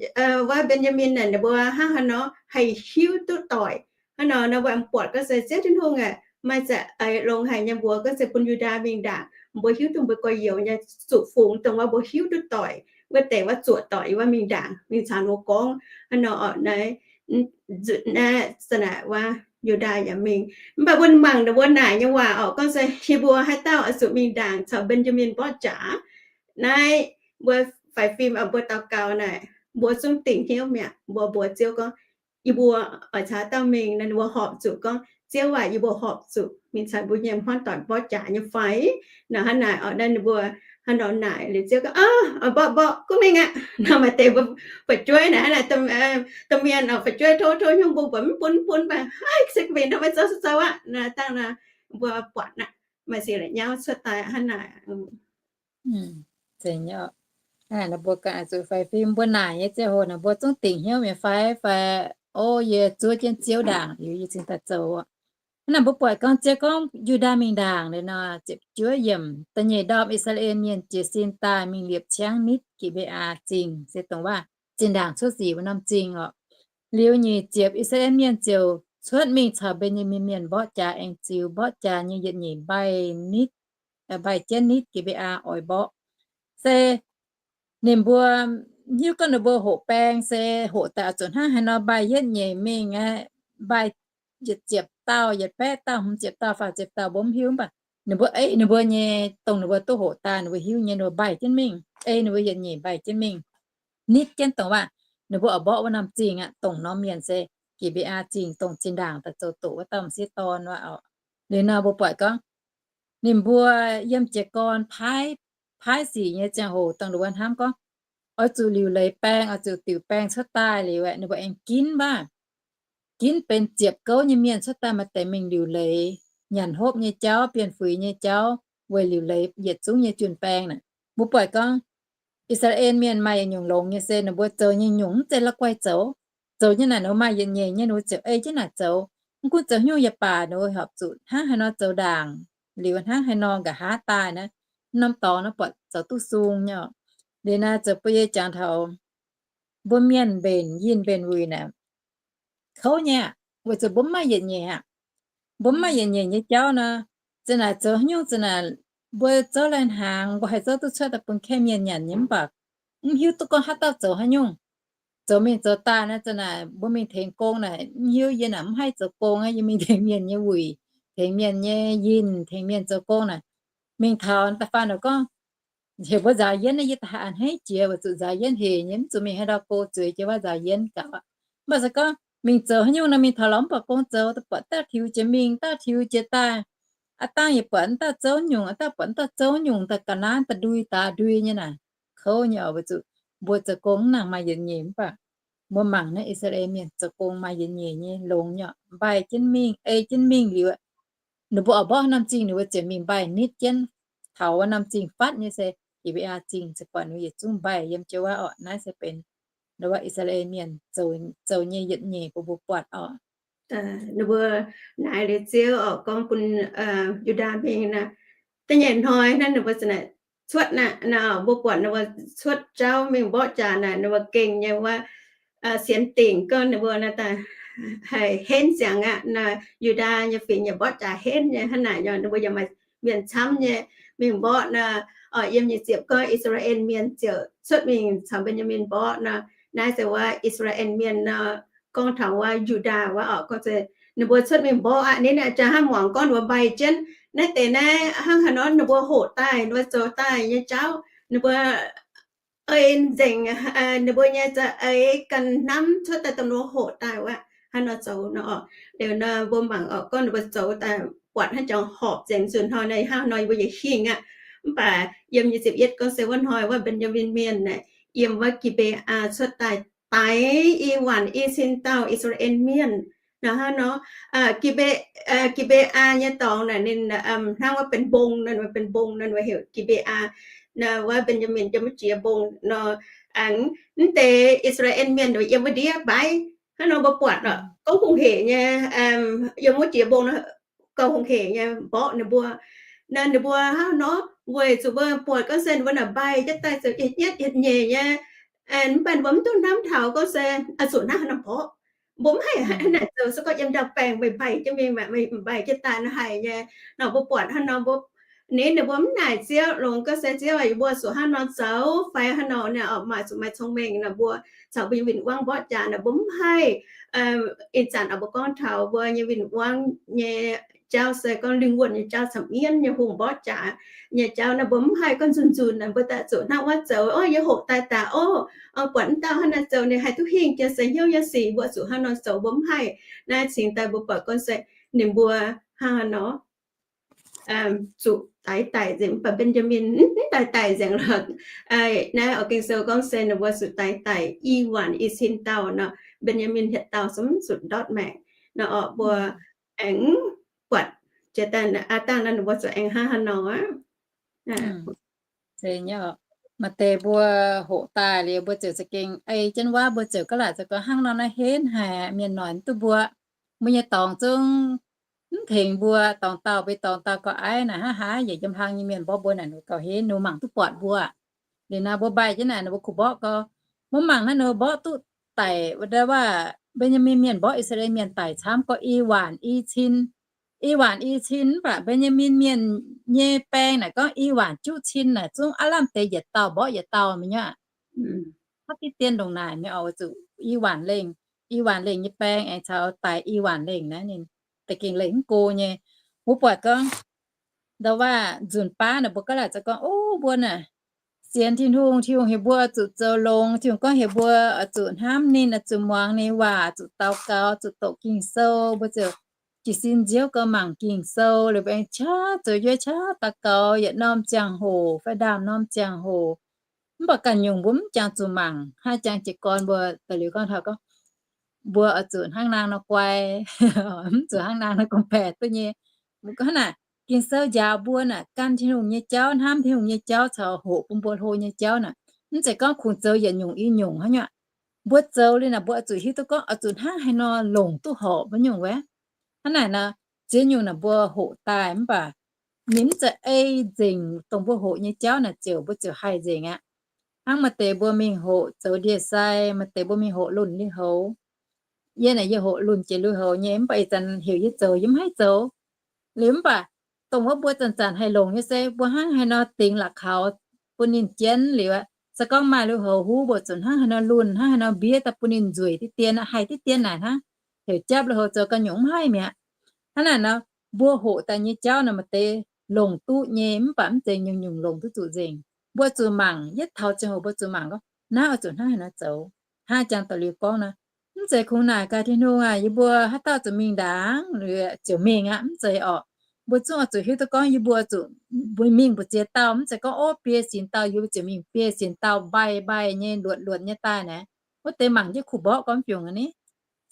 wuov Mben^yaa^min naaic ninh mbuo hnangv haaix nor haih hiuv duqv doic. Hnangv nor nor mbuo aengx buatc gorngv se Ziouv Tin-Hungh aeqv, maaih za'eix longx haic nyei mbuox gorngv se bun Yu^ndaa mingh ndaangc, mbuo hiuv duqv mbuo gorx-youz nyei zuqc fungx dongh wuov mbuo hiuv duqv doic wuov deix wuov zuoqc doic wuov mingh ndaangc, mingh caux ninh mbuo gorngv hnangv nor oc. Naaiv, naaiv za'naaic wuov Yu^ndaa yaac mingh. Mv baac mbuo mangc ninh mbuo naaic nyei waac oc, gorngv se yie mbuo haaix dauh oix zuqc mingh ndaangc caux Mben^yaa^min mborqv jaax? Naaiv mbuo faix fim oc, mbuo daux gaux naaic mbuo zungv dingc hnyouv mi'aqv. Mbuo mbuox Ziouv gorngv, yie mbuo oix caux haaix dauh mingh nor, ninh mbuo horpc zuqc gorngv, Ziouv aac, yie mbuo horpc zuqc mingh caux mbuo nyei hmuangv doic mborqv jaax nyei fai? Nor hnangv naaic oc, naaiv ninh mbuo hnangv nor naaic liuz Ziouv gorngv, oix mborqv mborqv gunv mingh aqv. Nor maaih deix mbuo fu'jueiv naaic hnangv naaic, domh mienh oc, fu'jueiv tov tov haaix nyungc mbuo buatc mv bun mv bun mv baac, haiz se mbenc nor maiv zoux se zoux aqv. Naaiv dangh nor mbuo buatc aqv, maaih sic la'nyauv cuotv daaih hnangv naaic. Hnangv naaic mbuo ganh oix zuqc faix fim, mbuo naaic nyei ziangh hoc naaic mbuo zungv dingc hnyouv mi'aqv fai, fai, o, yie zuov jienv Ziouv ndaangc liuz yie cingx daaih zoux. Hnangv naaic mbuo buatc gorngv Ziouv gorngv Yu^ndaa mingh ndaangc liuz nor, ziepc juov yiemc, da'nyeic ndorm I^saa^laa^en Mienh jiez sin daaih mingh liepc ciangv nitv Gi^mbe^aa Zingh, se dongh waac zinh ndaangc cuotv sic wuov norm zingh oc. Liuz nyic ziepc, I^saa^laa^en Mienh ziouc cuotv mingh caux Mben^yaa^min Mienh mborqv jaax, aengx ziux mborqv jaax nyei yietc nyeic mbaih nitv, mbaih jienv nitv Gi^mbe^aa oix mborqv. Se ninh mbuo hiuv gorngv ninh mbuo hoqc baeng se hoqc daaih oix zuqc hnangv haaix nor mbaih yietv nyeic mingh aqv, mbaih yietc ziepc dauh, yietc baeqv dauh, hmz ziepc dauh, faah ziepc dauh, mbuo mv hiuv. Mv baac ninh mbuo ei ninh mbuo nyei, dongh ninh mbuo duqv hoqc daaih ninh mbuo hiuv nyei, ninh mbuo mbaih jienv mingh, ei ninh mbuo yietc nyeic mbaih jienv mingh, nitv jienv dongh waac ninh mbuo oix mborqv wuov norm zingh aqv, dongh norm mienh se Gi^mbe^aa Zingh, dongh zinh ndaangc daaih zoux doqc wuov dauh m'sieqv dorn wuov oc. Liuz nor mbuo buatc gorngv ninh mbuo yiem jiez gorn paaiv, paaiv sic nyei ziangh hoc dongh ninh mbuo hnamv gorngv oix zuqc liuc leiz baeng, oix zuqc diuc baeng cuotv daaih liuz aeqv, ninh mbuo aengx ginv mv baac ginv benx ziepc gouv nyei mienh cuotv daaih, maaih deix mingh liuc leiz nyanc hopv nyei jauv, bienh fuix nyei jauv, weic liuc leiz yietc zungv nyei jun-baeng naaic. Mbuo buatc gorngv I^saa^laa^en Mienh maaih yietc nyungc longx nyei se ninh mbuo zoux nyei nyungc mv zeiz la'guaih zoux. Zoux nyei naaic ninh mbuo maaih yietc nyeic nyei, ninh mbuo ziouc ei jienv naaic zoux. Mv gunv zoux haaix nyungc yaac baac ninh mbuo horpc zuqc hnangv haaix nor zoux ndaangc, liuz hnangv haaix nor nqa'haav daaih naaiv, norm dorngx naaiv buatc zoux duqv sung nyei oc. Liuz naaiv zoux bun yie jangx taux mbuo mienh mbenc yinh mbenc wuic naaic kouv nyei aqv, weic zuqc mbuo mv maaih yietc nyeic aqv. Mbuo mv maaih yietc nyeic nyei jauv nor, za'naaic zoux haaix nyungc za'naaic mbuo zouv lai-hnaangx mbuo haih zouv duqv cuotv daaih bun kaeqv mienh nyanc nyei mv baac mv hiuv duqv gorngv haaix dauh zoux haaix nyungc. Zoux mingh zoux daaih naaiv za'naaic mbuo mingh tengx gong naaic, mv hiuv yie naaic mv haih zoux gong aqv, yie mingh tengx mienh nyei wuic, tengx mienh nyei yinh, tengx mienh zoux gong naaic. Mingh taux da'faanh ninh gorngv, heuc mbuo nzaaux yienv, yie da'haiz a'hneiv jiex weic zuqc nzaaux yienv hec nyei, mv zuqc mingh haaix ndau go zueiz jiex wuov nzaaux yienv gaax. Mv baac se gorngv mingh zoux haaix nyungc nor, mingh taux lorz mv buatc gong zoux, buatc dauh tiux jiex mingh, dauh tiux jiex daaih. Aav dangh yaac buatc dauh zouv nyungc, aav dangh buatc dauh zouv nyungc daaih ga'naaiv daaih ndui daaih ndui nyei naaic. Kouv nyei oc, weic zuqc mbuo zoux gong mv nangc maaih yietc nyeic mv baac mbuo mangc naaiv I^saa^laa^en Mienh zoux gong maaih yietc nyeic nyei longx nyei, mbaih jienv mingh, ei jienv mingh liuz, ninh mbuo oix mborqv norm zingh ninh mbuo ziouc mingh mbaih nitv jienv. Taux wuov norm zingh fatv nyei se Gi^mbe^aa Zingh, se buatc ninh mbuo yietc zungv mbaih yiem jienv wuov oc. Naaiv se benx wuov I^saa^laa^en Mienh zoux nyei yietc nyeic bun mbuo buatc oc. ninh mbuo naaic liuz Ziouv oc, gorngv bun Yu^ndaa mingh naaic, da'nyeic hnoi naaiv ninh mbuo za'naaic cuotv naaic, mbuo buatc ninh mbuo cuotv jauv mingh mborqv jaax naaic, ninh mbuo gengh nyei wuov sienx dingc gorngv ninh mbuo naaic daaih haih henv ziangx aqv. Naaic Yu^ndaa nyei fingx yaac mborqv jaax henv nyei hnangv naaic nor, ninh mbuo yaac maaih mienh camv nyei mingh mborqv nor. Yiem nyic ziepc gorngv I^saa^laa^en Mienh ziouc cuotv mingh caux Mben^yaa^min mborqv nor. Naaiv se wuov I^saa^laa^en Mienh nor, gorngv taux wuov Yu^ndaa wuov oc, gorngv se ninh mbuo cuotv mingh mborqv aqv. Ninh jaa hnangv muangx gorngv ninh mbuo mbaih jienv naaiv deix naaiv hnangv haaix nor, ninh mbuo hoqc daaih, ninh mbuo zoux daaih nyei jauv, ninh mbuo ei nzengc, ninh mbuo nyei za'eix ganh hnamv cuotv daaih dongh ninh mbuo hoqc daaih wuov hnangv nor zoux nor oc. Liuz nor mbuo mangc oc, gorngv ninh mbuo zoux daaih buatc hnangv jangx horpc nzengc nzunc hnoi naaiv, hnangv nor yie mbuo yietc hingh aqv. Mv baac yiem nyic ziepc yietv gorngv se wuov hnoi wuov Mben^yaa^min Mienh naaic yiem wuov Gi^mbe^aa cuotv daaih daix i waanc i cin dauh I^saa^laa^en Mienh nor. Hnangv nor, Gi^mbe, Gi^mbe^aa nyei dorngx naaic ninh hnangv wuov benx mbong nor, benx mbong nor heuc Gi^mbe^aa. Wuov Mben^yaa^min yiem wuov jiex mbong nor. Aengx mv deix I^saa^laa^en Mienh yiem wuov ndiev mbaiv. Hnangv nor mbuo buatc oc, gorngv hungh hec nyei, yiem wuov jiex mbong nor, gauh hungh hec nyei mborqv ninh mbuo. Naaiv ninh mbuo hnangv nor weic zuqc mbuo buatc gorngv se ninh mbuo naaic mbaih jienv daaih zoux yietc nyetv yietc nyeic nyei, mv baac mbuo mv duqv hnamv taux gorngv se oix zuqc hnangv haaix nor mborqv. Mbuo mv haih hnangv naaic zoux, se gorngv yiem ndau-baengh mbaih mbaih jienv mingh, mbaih jienv daaih nor haih nyei. Nor mbuo buatc hnangv nor mbuo, ninh, ninh mbuo mv naaic Ziouv longx gorngv se Ziouv aac, yie mbuo zuqc hnangv nor zoux fai hnangv nor naaic oc, maaih zuqc maaih cong-mengh nor mbuo caux mbuo nyei win-wangv mborqv jaax naaic mbuo mv haih. Ih zanc oix mbuo gorngv taux mbuo nyei win-wangv nyei jauv se gorngv lingh wuonh nyei jauv caux mienv nyei hungh mborqv jaax nyei jauv naaic mbuo mv haih gorngv nzunc nzunc naaic mbuo daaih zuqc hnangv wuov zoux, ov, yie hoqc daaih daaih, ov, buatc mv dauh hnangv naaic zoux ninh haih duqv hingh jiex se hnyouv nyei sic, mbuo zuqc hnangv nor zoux mbuo mv haih. Naaiv cingx daaih mbuo buatc gorngv se ninh mbuo hnangv haaix nor zuqc daix daic nzengc, mv baac Mben^yaa^min mv daix daic nzengc lorqc. Naaiv oix Ging-Sou gorngv se ninh mbuo zuqc daix daic i waanc i cin dauh nor, Mben^yaa^min hietc dauh se mv zuqc ndortv maengc nor. Oc, mbuo aengx buatc jiex daaih aa dangh nor ninh mbuo zuqc aengx hnangv haaix nor aqv. Maaih deix mbuo hoqc daaih liuz mbuo ziouc za'gengh ei jienv waac, mbuo ziouc ga'laaic za'gengh hnangv nor naaiv henv haic, mienh noic mv duqv mbuo. Mbuo nyei dorngx zungv mv tengx mbuo, dorngx dauh mbuo dorngx dauh gauh aiv naaic hnangv haaix, yietc yiem hlang nyei mienh mborqv mbuo naaic ninh gauh henv, ninh mbuo mangc duqv buatc mbuo. Liuz naaiv mbuo mbaih jienv naaic ninh mbuo kuh mborqv gau. Mbuo mangc naaiv ninh mbuo mborqv duqv daic, wuov Mben^yaa^min Mienh mborqv I^saa^laa^en Mienh daic camv gorngv i waanc i cin. I waanc i cin mv baac Mben^yaa^min Mienh nyei baeng naaic gorngv i waanc juqv cin naaic zungv aav lamh deix yietc dauh mborqv yietc dauh mi'aqv. Haaix diqv dien ndongc naaic mingh oix zuqc i waanc lengh, i waanc lengh nyei baeng aengx caux daic i waanc lengh naaiv ninh da'gengh lengh mv go nyei. Mbuo buatc gorngv ndau waac nzunc baav naaic mbuo ga'laaic za'gengh gorngv, ov, mbuo naaic sienx Tin-Hungh, Tin-Hungh heuc mbuo zuqc zoux longx, Tin-Hungh gorngv heuc mbuo oix zuqc hnamv ninh, oix zuqc muangx ninh waac, zuqc daux gaux, zuqc doqc Ging-Sou. Mbuo ziouc jiez sin nziouv gau mangc Ging-Sou liuz mbuo aengx qaqv zoux njuov qaqv daux gaux yietc norm ziangh hoc fai ndaamv norm ziangh hoc. Mv baac ganh nyungc mbuo mv jangx zuqc mangc, hnangv jangx jiez gorn mbuo daaih liuz gorngv taux gorngv mbuo oix zuqc hnangv naang nor guai, mv zuqc hnangv naang nor gorngv-baeqc duqv nyei. Mbuo gorngv naaic Ging-Sou njaaux mbuo naaic gan Tin-Hungh nyei jauv, hnamv Tin-Hungh nyei jauv caux hoqc bun mbuo hlo nyei jauv naaic, mv zeiz gorngv kungx zoux yietc nyungc i nyungc hnangv nyei. Mbuo zoux liuz naaic mbuo oix zuqc hiuv duqv gorngv oix zuqc hnangv haaix nor longc duqv horpc wuov nyungc wuov. Hnangv naaic nor, ziex nyungc naaic mbuo hoqc daaih mv baac ninh mv zeiz ei nzengc dongh mbuo hoqc nyei jauv naaic ziouc mbuo ziouc haih nzengc aqv. Hnangv maaih deix mbuo mingh hoqc zoux ndie-sai, maaih deix mbuo mingh hoqc lunh lui-houx. Yie naaic yie hoqc lunh jiex lui-houx nyei, mv baac ih zanc heuc yie zoux yie mv haih zoux. Liuz mv baac dongh wuov mbuo zanc-zanc haih longc nyei se mbuo hnangv haaix nor dingx la'kaux bun ninh jienv liuz aqv. Se gorngv maaih lui-houx huv mbuo zuqc hnangv haaix nor lunh, hnangv haaix nor mbiev daaih bun ninh nzueic diqv dien, haih diqv dien naaic hnangv. Heuc japv lui-houx zoux ganh nyungc mv haih mi'aqv. Hnangv naaic nor, mbuo hoqc daaih nyei jauv naaic maaih deix longc duqv nyei, mv baac mv zeiz nyungc-nyungc longc duqv zuqc nzengc. Mbuo zuqc mangc, yietv taux ziangh hoc mbuo zuqc mangc gorngv naaiv oix zuqc hnangv haaix nor zoux. Hnangv jangx da'liuz gorngv nor, mv zeiz kungx naaic gaax Tin-Hungh aac, yie mbuo haaix dauh zuqc mingh ndaangc ziouc mingh aqv, mv zeiz orqc. Mbuo zungv oix zuqc hiuv duqv gorngv yie mbuo zuqc mingh mbu'ziex dauh, mv zeiz gorngv ov biei sinx dauh yie mbuo ziouc mingh, biei sinx dauh mbaih mbaih nyei luotc luotc nyei daaih naaic, wuov deix mangc jienv kuh mborqv gorngv fiungc ni.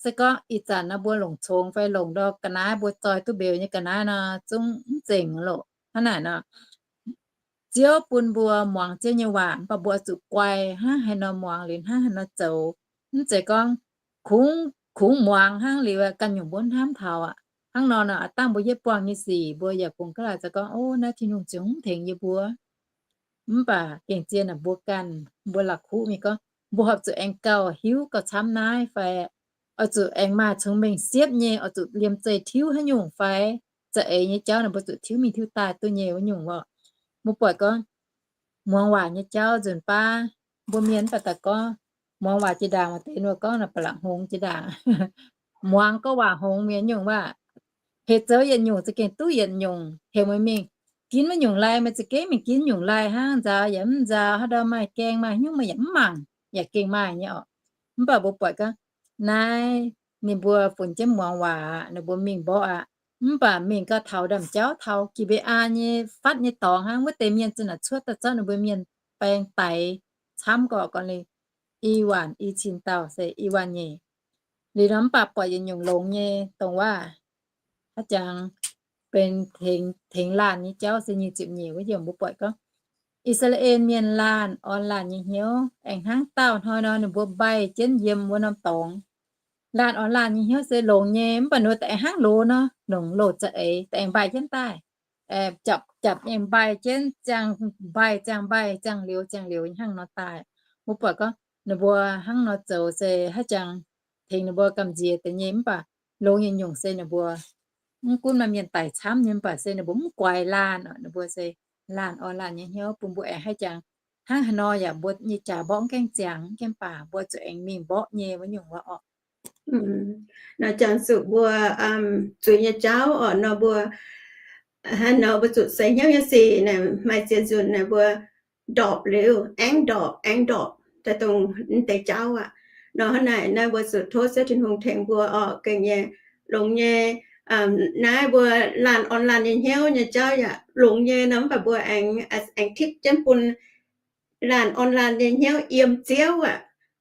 Se gorngv ih zanc nor mbuo longc congx fai longc ndau ga'naaiv mbuo zoi duqv mbeux nyei ga'naaiv nor zungv mv zengc loc. Hnangv naaic nor, Ziouv bun mbuo muangx Ziouv nyei waac, mv baac mbuo oix zuqc guai hnangv haaix nor muangx liuz hnangv haaix nor zoux. Mv zeiz gorngv kungx kungx muangx hnangv liuz ganh nyungc mbuo hnamv taux aqv. Hnangv nor nor, aav dangh mbuo yietv buangh nyei sic mbuo yaac kungx ga'laaic za'gengh, O, naaiv Tin-Hungh ziouc mv tengx yie mbuo. Mv baac gengh zien naaic mbuo ganh, mbuo la'kuqv mingh gorngv, mbuo horpc zuqc aengx gauh hiuv gauh camv naaiv fai oix zuqc aengx maaih cong-mengh siepv nyei, oix zuqc liemh zeih tiuv haaix nyungc fai za'eix nyei jauv naaic mbuo zuqc tiuv mingh tiuv daaih duqv nyei wuov nyungc orqc. Mbuo buatc gorngv muangx waac nyei jauv nzunc baav mbuo mienh mv baac daaih gorngv, muangx waac jiex ndaangc maaih deix nor gorngv naaic ba'laqc hngongx jiex ndaangc. Muangx gorngv waac hngongx mienh nyungc waac, heuc zoux yietc nyungc za'gengh duqv yietc nyungc, heuc meih mingh ginv wuov nyungc lai, meih za'gengh mingh ginv nyungc lai hnangv, nzaaux yaac mv nzaaux, haaix ndau maaih gaeng maaih hnyouv meih yaac mv mangc, yaac gengh maaih nyei orqc. Mv baac mbuo buatc gorngv naaiv ninh mbuo funx jienv muangx waac aqv, ninh mbuo mingh mborqv aqv. Mv baac mingh gauh taux ndaamv-jauv taux Gi^mbe^aa nyei fatv nyei dorngx hnangv, wuov deix mienh zinh naaic cuotv daaih zorqv ninh mbuo mienh baeng daix camv gorqv gorn liuz, i waanc i cin dauh se i waanc nyeic. Liuz nor mv baac buatc yietc nyungc longx nyei dongh waac, haaix jangx benx tengx, tengx laanh nyei jauv se nyic ziepc nyeic wuov yiemc mbuo buatc gorngv, I^saa^laa^en Mienh laanh orn laanh nyei hnyouv aengx hnangv daauh hnoi nor ninh mbuo mbaih jienv yiem wuov norm dorngx. Laanh orn laanh nyei hnyouv se longx nyei, mv baac ninh mbuo da'aengx hnangv loz nor, longc loz za'eix da'aengx mbaih jienv daaih. Japc japc aengx mbaih jienv, ziangh mbaih ziangh mbaih, ziangh liuz ziangh liuz hnangv nor daaih. Mbuo buatc gorngv ninh mbuo hnangv nor zoux se haaix jangx tengx ninh mbuo gamh nziex deix nyei. Mv baac longx nyei nyungc se ninh mbuo mv gunv maaih mienh daic camv nyei, mv baac se ninh mbuo mv guaix laanh, ninh mbuo se laanh orn laanh nyei hnyouv bun mbuo aengx haaix jangx hnangv haaix nor yaac mbuo nyei jaax mborqv mv gaengh ziangx, mv gaengh baac mbuo zuqc aengx mingh mborqv nyei wuov nyungc waac orqc. Nor jangx zuqc mbuo zuiz nyei jauv orqc, nor mbuo hnangv nor mbuo zuqc seix hnyouv nyei sic naaic maaih ziex nzunc naaic mbuo ndorpc liuz aengx ndorpc, aengx ndorpc daaih dongh mv deix jauv aqv. Nor hnangv naaic naaiv mbuo zuqc tov Ziouv Tin-Hungh tengx mbuo orqc, gengh nyei, longx nyei. Naaiv mbuo laanh orn laanh nyei hnyouv nyei jauv yaac longx nyei nor, mv baac mbuo aengx, aengx tipv jienv bun laanh orn laanh nyei hnyouv yiem Ziouv aqv.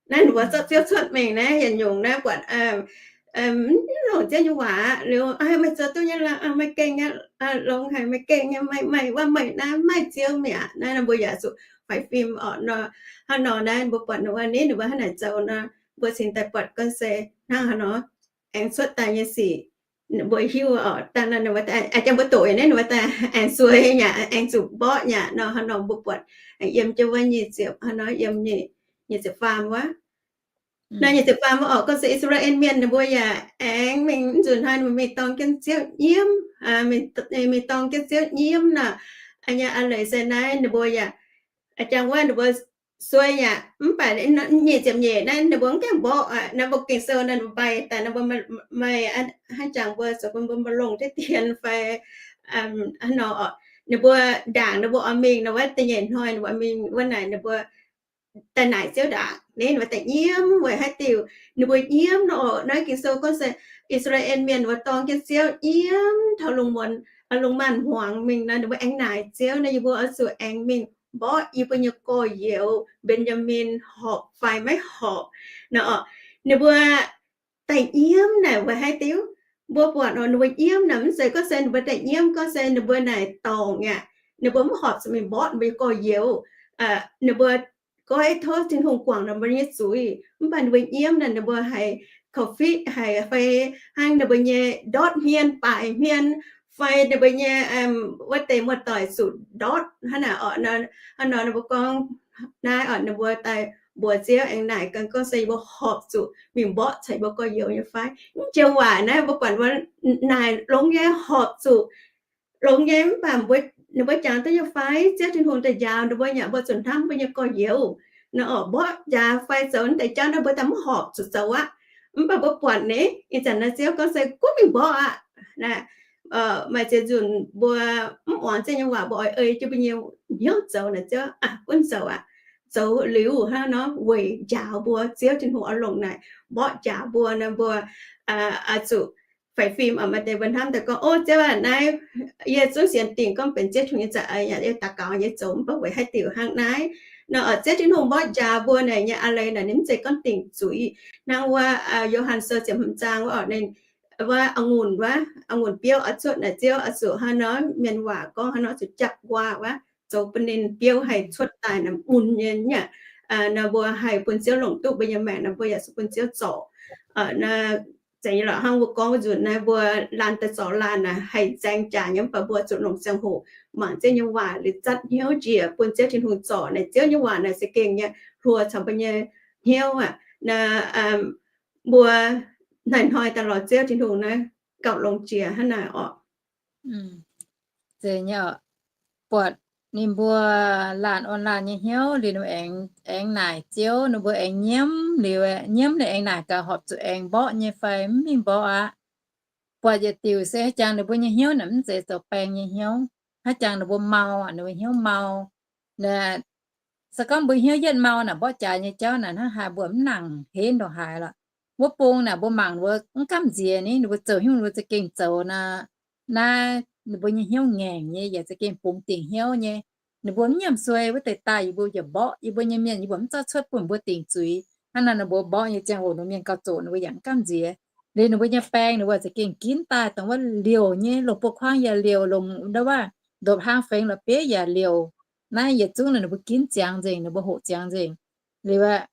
Naaiv ninh mbuo zorqv Ziouv cuotv mingh naaiv yietc nyungc naaiv buatc mv longc Ziouv nyei waac aqv. Liuz meih zoux duqv nyei lorqc, meih gengh nyei, longx haic, meih gengh nyei, meih, meih wuov meih naaiv maaih Ziouv mi'aqv. Naaiv mbuo yaac zuqc faix fim orqc. Nor hnangv nor naaiv mbuo buatc ninh wuov nitv ninh mbuo hnangv naaic zoux nor, mbuo cingx daaih buatc gorngv se hnangv haaix nor aengx cuotv daaih nyei sic mbuo hiuv orqc. Dangh nor ninh mbuo, aa, jangx mbuo doqc naaiv ninh mbuo daaih aengx suei nyei aqv, aengx zuqc mborqv nyei aqv. Nor hnangv nor mbuo buatc aengx yiem jienv wuov nyic ziepc, hnangv nor yiem nyic ziepc faam wuov. Naaiv nyic ziepc faam wuov orqc, gorngv se I^saa^laa^en Mienh ninh mbuo yaac aengx mingh, mv nzunc hnoi ninh mbuo mingh dorng jienv Ziouv nyiemv, mingh dorng jienv Ziouv nyiemv nor, nyei a'leiz se naaiv ninh mbuo yaac, jangx wuov ninh mbuo suei yaac mv baac nyic ziepc nyeic naaiv ninh mbuo mv gaengh mborqv aqv. Naaiv mbuo Ging-Sou naaiv ninh mbuo mbaih daaih naaiv mbuo maaih hnangv jangx mbuo zoux bun mbuo mbuo longc diqv dien fai hnangv nor orqc. Ninh mbuo ndaangc ninh mbuo oix mingh nor wuov da'nyeic hnoi ninh mbuo mingh wuov naaic ninh mbuo daaih naaic Ziouv ndaangc, ninh mbuo daaih nyiemv weic haaix diuc ninh mbuo nyiemv nor orqc. Naaiv Ging-Sou gorngv se I^saa^laa^en Mienh wuov dorng jienv Ziouv nyiemv taux lungh muonz, lungh maanz hmuangx mingh nor, ninh mbuo aengx naaic Ziouv nor, yie mbuo oix zuqc aengx mingh mborqv yie mbuo nyei gorx-youz Mben^yaa^min horpc fai maiv horpc nor orqc. Ninh mbuo daaih nyiemv naaic weic haaix diuc? Mbuo buatc orqc, ninh mbuo nyiemv naaic mv zeiz gorngv se ninh mbuo daaih nyiemv gorngv se ninh mbuo naaic dorngc aqv. Ninh mbuo mv horpc zuqc mingh mborqv ninh mbuo nyei gorx-youz. Ninh mbuo goiv tov Tin-Hungh guangc ninh mbuo nyei zuiz, mv baac ninh mbuo nyiemv naaic ninh mbuo haiz korv-fiqv haic fai hnangv ninh mbuo nyei ndortv hmien baaic hmien fai ninh mbuo nyei wuov deix muoz-doic zuqc ndortv hnangv naaic orqc. Hnangv nor ninh mbuo gorngv naaiv orqc, ninh mbuo daaih mbuox Ziouv aengx naaic ganh gorngv se yie mbuo horpc zuqc mingh mborqv caux yie mbuo gorx-youz nyei fai? Mv joux waac naaiv mbuo buatc mbuo naaic longx nyei, horpc zuqc longx nyei, mv baac mbuo, ninh mbuo jangx duqv nyei fai? Ziouv Tin-Hungh daaih njaaux ninh mbuo, yaac mbuo zuqc hnamv mbuo nyei gorx-youz nor orqc. Mborqv njaaux fai zoux naaiv deix jauv naaiv mbuo daaih mv horpc zuqc zoux aqv. Mv baac mbuo buatc naaiv ih zanc naaiv Ziouv gorngv se gunv mingh mborqv aqv. Maaih ziex nzunc mbuo mv muangx Ziouv nyei waac, mbuo oix ei jienv mbuo nyei hnyouv zoux naaic, Ziouv gunv zoux aqv. Zoux liuz hnangv nor weic njaaux mbuo, Ziouv Tin-Hungh oix longc naaic mborqv njaaux mbuo nor, mbuo oix zuqc faix fim. Maaih deix mbuo hnamv daaih gorngv, O Ziouv aac, naaiv yie zungv sienx dingc gorngv benx Ziouv Tin-Hungh nyei za'eix, yie daux gaux nyei zoux, mv baac weic haaix diuc hnangv naaiv nor orqc? Ziouv Tin-Hungh mborqv njaaux mbuo naaic nyei a'leiz naaic ninh mv zeiz gorngv dingc zuiz. Hnangv wuov Yo^han Sou ziepc hmz zaang wuov orqc, ninh wuov a'ngunc, wuov a'ngunc biouv oix cuotv naaic, Ziouv oix zuqc hnangv nor, mienh waac gorngv hnangv nor, zuqc jatv nquaah wuov, zoux bun ninh biouv haih cuotv daaih naaic mun nyei aqv. Nor mbuo haih bun Ziouv longc duqv mbuo nyei maengc nor, mbuo yaac zuqc bun Ziouv zorc. Zeiz nyei lorqc, hnangv mbuo gorngv wuov nzunc naaiv, mbuo laanh daaih zorc laanh naaic haih nzaeng jaax nyei, mv baac mbuo zuqc longc ziangh hoc mangc Ziouv nyei waac liuz zatv hnyouv njiec bun Ziouv Tin-Hungh zorc naaic. Ziouv nyei waac naaic za'gengh nyei hluo caux mbuo nyei hnyouv aqv. Naaiv mbuo hnoi-hnoi daaih lorz Ziouv Tin-Hungh naaiv gauh longx jiex hnangv naaic orqc. Zeiz nyei orqc. Buatc ninh mbuo laanh orn laanh nyei hnyouv liuz, ninh mbuo aengx, aengx naaic Ziouv, ninh mbuo aengx nyiemv liuz, nyiemv liuz aengx naaic gaax horpc zuqc aengx mborqv nyei fai mv mingh mborqv aqv. Buatc yietc diuc se haaix jangx ninh mbuo nyei hnyouv naaic mv zeiz zoux baeng nyei hnyouv. Haaix jangx ninh mbuo mau, ninh mbuo hnyouv mau. Se gorngv mbuo hnyouv yietv mau naaic, mborqv jaax nyei jauv naaic hnangv haaix mbuo mv nangc henv ndongc haaix lorqc. Wuov bung naaic mbuo mangc ninh mbuo mv gamh nziex ni, ninh mbuo zoux hnyouv ninh mbuo za'gengh zoux naaic, naaiv ninh mbuo nyei hnyouv ngaengc nyei, yaac za'gengh bungx dingc hnyouv nyei. Ninh mbuo mv nyiemc suei wuov deix daaih yie mbuo yaac mborqv, yie mbuo nyei mienh yie mbuo mv zorqv cuotv bun mbuo dingc zuiz. Hnangv naaiv ninh mbuo mborqv nyei ziangh hoc ninh mbuo mienh gauh zoqc, ninh mbuo yaac mv gamh nziex. Liuz ninh mbuo nyei baeng ninh mbuo za'gengh ginv daaih dongh wuov liouc nyei, longc buo kuaang yaac liouc, longc ndau wuov ndopv-hlaang fengx la'bieiv yaac liouc. Naaiv yietc zungv naaic ninh mbuo ginv ziangx nzengc, ninh mbuo hoqc ziangx nzengc. Liuz aqv,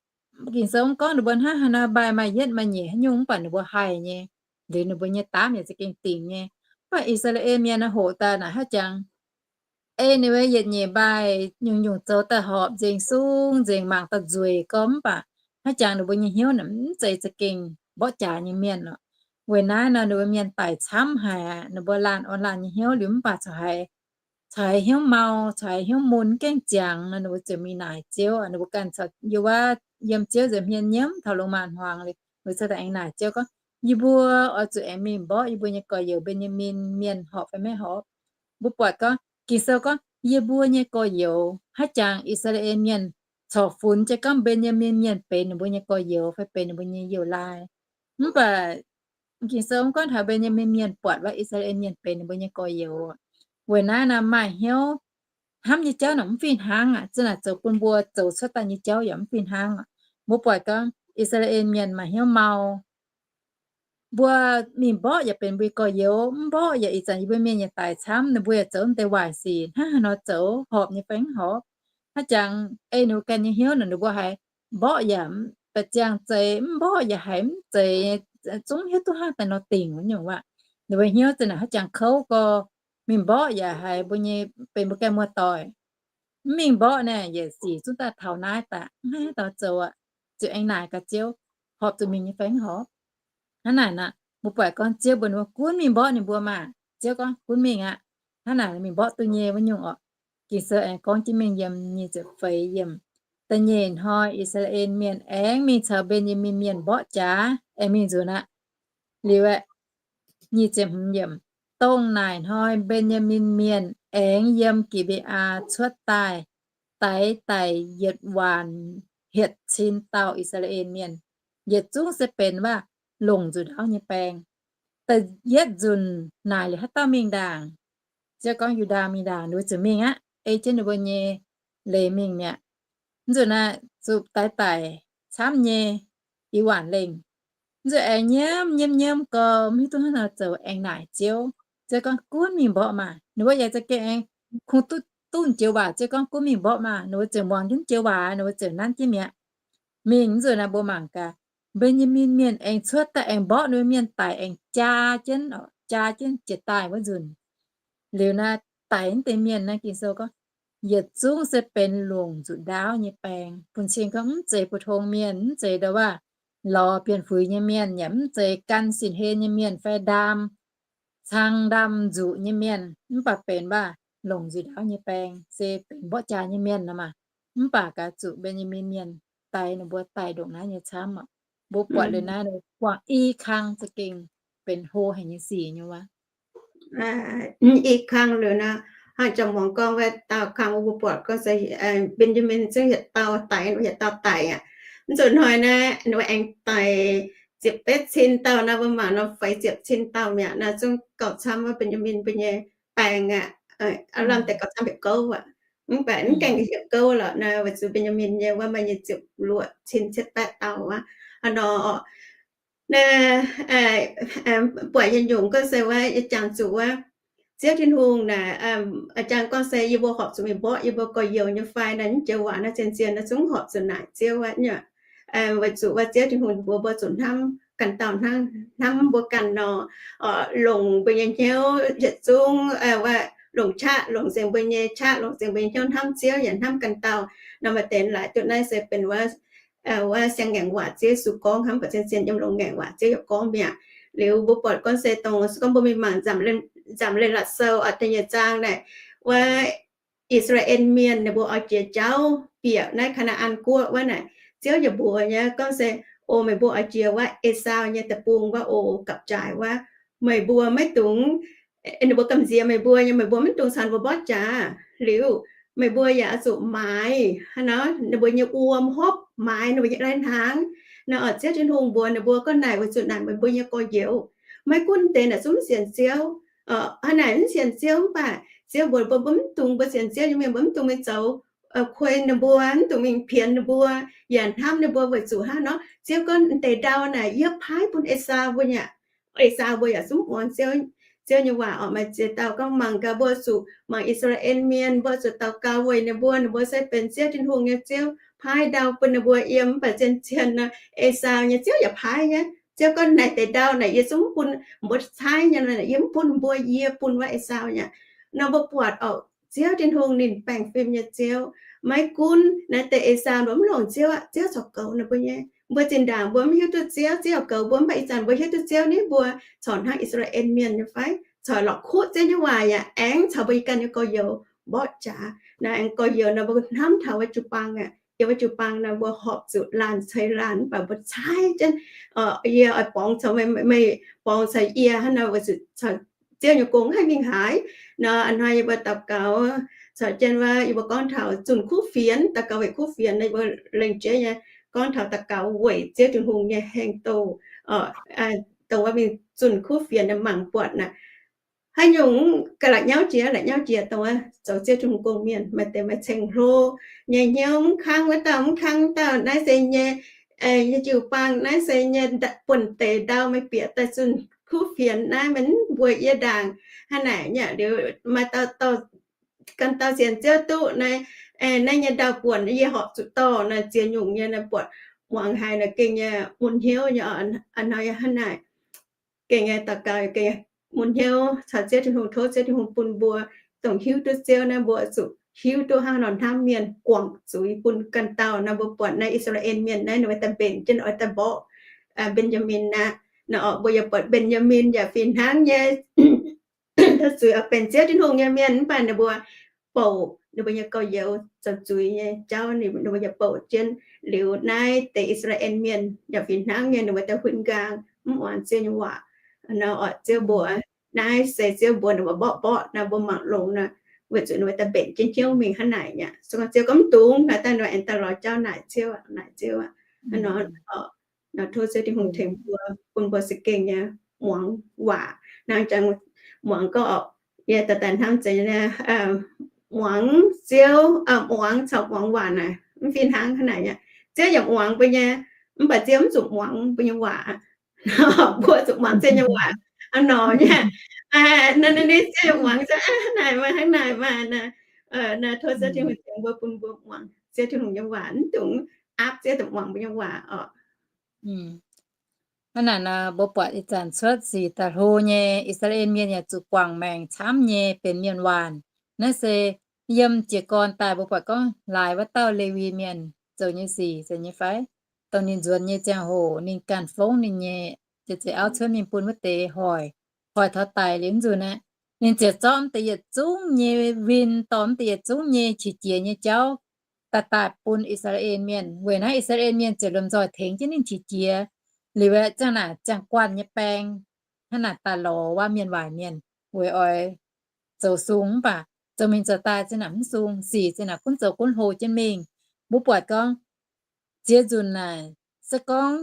Ging-Sou mv gorngv ninh mbuo hnangv haaix nor mbaih maaih yietv maaih nyeic haaix nyungc, mv baac ninh mbuo haih nyei. Liuz ninh mbuo nyei daamv yaac za'gengh dingc nyei. Mv baac I^saa^laa^en Mienh naaiv hoqc daaih naaic haaix jangx, ei ninh mbuo yietc nyeic mbaih nyungc-nyungc zoux daaih horpc nzengc, sung nzengc, mangc daaih nzueic gormx, mv baac haaix jangx ninh mbuo nyei hnyouv naaic mv zeiz za'gengh mborqv jaax nyei mienh lorqc. Weic naaiv nor ninh mbuo mienh daic camv haic aqv. Ninh mbuo laanh orn laanh nyei hnyouv liuz mv baac corc haiz, corc haiz hnyouv mau, corc haiz hnyouv mun mv gaengh ziangx nor, ninh mbuo ziouc mingh naaic Ziouv. Ninh mbuo ganh corc yiem wuov, yiem Ziouv nza'hmien nyiemv taux lungh maanz-hmuangx liuz, ninh mbuo ziouc aengx naaic Ziouv gorngv, yie mbuo oix zuqc aengx mingh mborqv yie mbuo nyei gorx-youz Mben^yaa^min Mienh horpc fai maiv horpc. Mbuo buatc gorngv Ging-Sou gorngv yie mbuo nyei gorx-youz, haaix jangx I^saa^laa^en Mienh corc funx jienv gorngv Mben^yaa^min Mienh benx ninh mbuo nyei gorx-youz fai benx ninh mbuo nyei youz laai. Mv baac Ging-Sou mv gorngv taux Mben^yaa^min Mienh buatc wuov I^saa^laa^en Mienh benx ninh mbuo nyei gorx-youz. Weic naaiv nor maaih hnyouv hnamv nyei jauv naaic mv fih hnangv aqv. Zinh naaic zoux bun mbuo zoux cuotv daaih nyei jauv yaac mv fih hnangv aqv. Mbuo buatc gorngv I^saa^laa^en Mienh maaih hnyouv mau. Mbuo mingh mborqv yaac benx mbuo nyei gorx-youz, mv mborqv yaac ih zanc yie mbuo mienh yaac daic camv, ninh mbuo yaac zoux deix waaic sic hnangv haaix nor zoux, horpc nyei fai mv horpc. Haaix jangx ei ninh mbuo ganh nyei hnyouv naaic ninh mbuo haiz mborqv yaac mv baac ziangh zeiz, mv mborqv yaac haiz mv zeiz, zungv hiuv duqv hnangv daaih nor dingc wuov nyungc aqv. Ninh mbuo hnyouv zinh naaic haaix jangx kouv gorx, mingh mborqv yaac haiz mbuo nyei benx mbuo ganh muoz-doic. Mv mingh mborqv naaic yietc sic zungv daaih taux naaiv daaih, mv haih dau zoux aqv. Ziouc aengx naaic gaax Ziouv, horpc zuqc mingh nyei fai mv horpc. Hnangv naaic nor, mbuo buatc gorngv Ziouv mbuox ninh mbuo gunv mingh mborqv ninh mbuo maah. Ziouv gorngv gunv mingh aqv. Hnangv naaic mingh mborqv duqv nyei wuov nyungc orqc. Ging-Sou aengx gorngv jienv mingh yiem nyic ziepc feix yiemc, da'nyeic hnoi I^saa^laa^en Mienh aengx mingh caux Mben^yaa^min Mienh mborqv jaax, aengx mingh nzunc aqv. Liuz aeqv, nyic ziepc hmz yiemc, dongh naaic hnoi Mben^yaa^min Mienh aengx yiem Gi^mbe^aa cuotv daaih, daix daic yietc waanc hietc cin dauh I^saa^laa^en Mienh, yietc zungv se benx waac longc nzuqc ndaauv nyei baeng. Da'yietv nzunc naaic liuz haaix dauh mingh ndaangc? Ziouv gorngv Yu^ndaa mingh ndaangc, ninh mbuo ziouc mingh aqv. Ei jienv ninh mbuo nyei leiz mingh mi'aqv. Mv nzunc naaic zuqc daix daic camv nyei i waanc lengh. Mv nzunc aengx nyiemv nyiemv nyiemv gorx, mv hiuv duqv hnangv haaix nor zoux, aengx naaic Ziouv. Ziouv gorngv, gunv mingh mborqv maah. Ninh mbuo yaac za'gengh aengx kungx duqv, duqv jiex waac, Ziouv gorngv, gunv mingh mborqv maah. Ninh mbuo ziouc muangx jienv jiex waac, ninh mbuo ziouc nanv jienv mi'aqv. Mingh mv nzunc naaic mbuo mangc gaax, Mben^yaa^min Mienh aengx cuotv daaih aengx mborqv ninh mbuo mienh daic, aengx jaa jienv, jaa jienv jiex daaih wuov nzunc. Liuz naaic daic naaiv deix mienh naaiv, Ging-Sou gorngv, yietc zungv se benx longc nzuqc ndaauv nyei baeng. Bun cing gorngv mv zeiz bu tong mienh, mv zeiz ndau waac lorz bienh fuix nyei mienh, yaac mv zeiz gan sin-hlen nyei mienh fai ndaam, cang ndaam nzuqc nyei mienh, mv baac benx waac longc nzuqc ndaauv nyei baeng, se benx mborqv jaax nyei mienh nor maah. Mv baac gaax zuqc Mben^yaa^min Mienh daix ninh mbuo daaih ndongc naaiv nyei camv oc. Mbuo buatc liuz naaiv, guangc i kang za'gengh benx hlo haic nyei sic nyei wuov. I kang liuz nor, hnangv jangx muangx gorngv wuov dauh kang, mbuo buatc gorngv se Mben^yaa^min zungv yietc dauh daix, yietc dauh daic aqv. Mv nzunc hnoi naaiv ninh mbuo aengx daic ziepc betv cin dauh nor, mbuo mangc nor feix ziepc cin dauh mi'aqv. Naaiv zungv gauh camv wuov Mben^yaa^min mbuo nyei baeng aqv. Aav lamh deix gauh camv yietc gouv aqv. Mv baac mv gaengh yietc gouv lorqc nor, weic zuqc Mben^yaa^min nyei wuov maaih nyic ziepc luoqc cin cietv baeqv dauh aqv. Hnangv nor, naaiv buatc nyei nyungc gorngv se wuov, yie jangx zuqc wuov, Ziouv Tin-Hungh naaic, jangx gorngv se yie mbuo horpc zuqc mingh mborqv yie mbuo gorx-youz nyei fai naaic, mv joux waac naaiv zien-zien naaiv zungv horpc zuqc naaic Ziouv aqv nyei. Weic zuqc wuov Ziouv Tin-Hungh mbuox mbuo zuqc hnamv ganh dauh hnangv, hnamv mbuo ganh nor, longc mbuo nyei hnyouv yietc zungv, longc qaqv, longc nzengc mbuo nyei qaqv, longc nzengc mbuo nyei hnyouv hnamv Ziouv yaac hnamv ganh dauh nor, maaih deix laaix duqv naaiv se benx wuov siang-ngaengc waac Ziouv Yesu gorngv hnangv, baac zien-zien yiem longx-ngaengc waac Ziouv yaac gorngv mi'aqv. Liuz mbuo buatc gorngv se dongh se gorngv mbuo mingh mangc nzamc leiz-latc sou oix da'nyeic zaang naaic, wuov I^saa^laa^en Mienh ninh mbuo oix jiex jauv bieqc naaiv Kaa^naa^an Guoqv wuov naaic, Ziouv yaac mbuox nyei gorngv se, O meih mbuo oix jiex wuov Esaau nyei deic-bung wuov, o gapv-jaaix wuov, meih mbuo maiv dungx, ninh mbuo gamh nziex meih mbuo nyei, meih mbuo maiv dungx caux ninh mbuo mborqv jaax. Liuz meih mbuo yaac oix zuqc maaiz hnangv nor ninh mbuo nyei wuom hopv, maaiz ninh mbuo nyei lai-hnaangx. Naaiv oix Ziouv Tin-Hungh mbuox ninh mbuo gorngv naaic weic zuqc naaic meih mbuo nyei gorx-youz, maiv gunv deix naaic zungv mv sienx Ziouv, hnangv naaic mv sienx Ziouv mv baac Ziouv mbuox mbuo, mbuo mv dungx, mbuo sienx Ziouv nyei mienh mbuo mv dungx mingh zoux kuei ninh mbuo, mv dungx mingh pienx ninh mbuo, yaac hnamv ninh mbuo weic zuqc hnangv nor Ziouv gorngv deix ndau naaic yie paaiv bun Esaau mbuo nyei. Esaau mbuo yaac zungv muangx Ziouv, Ziouv nyei waac oc. Maaih ziex dauh gorngv mangc gaax mbuo zuqc mangc I^saa^laa^en Mienh, mbuo zuqc daux gaux weic ninh mbuo, ninh mbuo se benx Ziouv Tin-Hungh nyei Ziouv, paaiv ndau bun ninh mbuo yiem. Mv baac zien-zien nor Esaau nyei Ziouv yaac paaiv nyei. Ziouv gorngv naaic deix ndau naaic yie zungv mv bun mbuo caaiv nyei, yie mv bun mbuo, yie bun wuov Esaau nyei. Nor mbuo buatc oc, Ziouv Tin-Hungh ninh baengh fim nyei Ziouv. Maiv gunv naaiv deix Esaau mbuo mv longc Ziouv aqv, Ziouv corc goux ninh mbuo nyei. Mbuo zinh ndaangc mbuo mv hiuv duqv Ziouv, Ziouv yaac goux mbuo, mv baac ih zanc mbuo hiuv duqv Ziouv ni, mbuo corc hnangv I^saa^laa^en Mienh nyei fai? Corc lorqc kuv Ziouv nyei waac yaac aengx caux mbuo nyei ganh nyei gorx-youz mborqv jaax. Naaiv aengx gorx-youz nor mbuo hnamv taux wuov jiu-baang aqv. Yiem wuov jiu-baang nor mbuo horpc zuqc laanh ceix laanh mv baac mbuo caaiv jienv, yie oix borngz caux meih, meih borngz caux yie hnangv nor, weic zuqc Ziouv nyei gong haih mingh haaix. Nor a'hnoi yie mbuo daux gaux caux jienv wuov, yie mbuo gorngv taux zunh kuv fienx, daux gaux weic kuv fienx nor, yie mbuo lengc jeiv nyei gorngv taux daux gaux weic Ziouv Tin-Hungh nyei heng-douh, dongh wuov mingh zunh kuv fienx mangc buatc naaic, haaix nyungc ga'laqc nyauv jiex, la'nyauv jiex dongh wuov zoux Ziouv Tin-Hungh gong mienh. Maaih deix maaih ceng-hlo nyei hnyouv, mv kangv wuov dauh, mv kangv dauh, naaiv se nyei, nyei jiu-baang, naaiv se nyei, buonv deix ndau meih bieqc daaih zunh kuv fienx naaiv, maiv mbuo yie ndaangc hnangv naaic nyei. Liuz maaih dauh, ganh dauh sienx Ziouv duqv naaiv, naaiv nyei ndau-buonc yie horpc zuqc dorh naaiv ziex nyungc nyei naaiv buatc muangx haiz naaiv gengh nyei mun hnyouv nyei. A'hnoi hnangv naaic gengh nyei daux gaux gengh mun hnyouv caux Ziouv Tin-Hungh, tov Ziouv Tin-Hungh bun mbuo dongh hiuv duqv Ziouv naaiv mbuo zuqc hiuv duqv hnangv nor hnamv mienh, guangc zuiz bun ganh dauh. Naaiv mbuo buatc naaiv I^saa^laa^en Mienh naaiv ninh mbuo daaih mbenc jienv oix daaih mborqv Mben^yaa^min aqv. Naaiv mbuo yaac buatc Mben^yaa^min yaac fih hnangv nyei, zuiz oix benx Ziouv Tin-Hungh nyei mienh mv baac ninh mbuo bouc ninh mbuo nyei gorx-youz zoux zuiz nyei jauv, ninh mbuo yaac bouc jienv. Liuz naaiv deix I^saa^laa^en Mienh yaac fih hnangv nyei, ninh mbuo daaih huin nqaang mv muangx Ziouv nyei waac. Nor oc, Ziouv mbuox, naaiv se Ziouv mbuox ninh mbuo mborqv mborqv naaiv, mbuo mangc longx naaiv, weic zuqc ninh mbuo daaih mbenc jienv hnyouv mingh hnangv naaic nyei. Se gorngv Ziouv gorngv mv dungx naaic, daaih ninh mbuo aengx daaih lorz jauv naaic Ziouv, naaic Ziouv aqv. Nor tov Ziouv Tin-Hungh tengx mbuo, bun mbuo za'gengh nyei muangx waac. Hnangv jangx muangx gorngv oc, yie daaih daaih hnamv zeiz muangx Ziouv, muangx caux muangx waac naaic mv fih hnangv hnangv naaic nyei. Ziouv yaac muangx mbuo nyei, mv baac Ziouv mv zuqc muangx mbuo nyei waac. Mbuo zuqc muangx Ziouv nyei waac hnangv nor nyei. Naaiv, naaiv, naaiv Ziouv yaac muangx hnangv naaic maaih, hnangv naaic maaih. Naaiv tov Ziouv Tin-Hungh tengx mbuo, bun mbuo muangx Ziouv Tin-Hungh nyei waac, mv dungx aapv Ziouv daaih muangx mbuo nyei waac oc. Hnangv naaic nor, mbuo buatc ih zanc cuotv sic daaih hlo nyei, I^saa^laa^en Mienh yaac zuqc guangc maengc camv nyei benx mienh waanc. Naaiv se yiem jiez gorn daaih mbuo buatc gorngv laaix wuov dauh Lewi Mienh zoux nyei sic, zeiz nyei fai? Dongh ninh nzuonx nyei ziangh hoc ninh ganh fongv ninh nyei jiex zeix auv cuotv mingh bun wuov deix hoic, hoic taux daic liuz nzunc aqv, ninh ziouc zorqv mv deix yietc zungv nyei win, dorh mv deix yietc zungv nyei qiex jiez nyei jauv daaih daaih bun I^saa^laa^en Mienh. Weic naaiv I^saa^laa^en Mienh ziouc lomh nzoih tengx jienv ninh qiex jiez. Liuz aeqv, ziangh naaic ziangh guanh nyei baeng hnangv naaic daaih lorz wuov mienh waaic mienh weic oix zoux sung, mv baac zoux mingh zoux daaih ziang naaic mv sung, sic ziang naaic gunv zoux gunv hlo jienv mingh. Mbuo buatc gorngv ziex nzunc naaic, se gorngv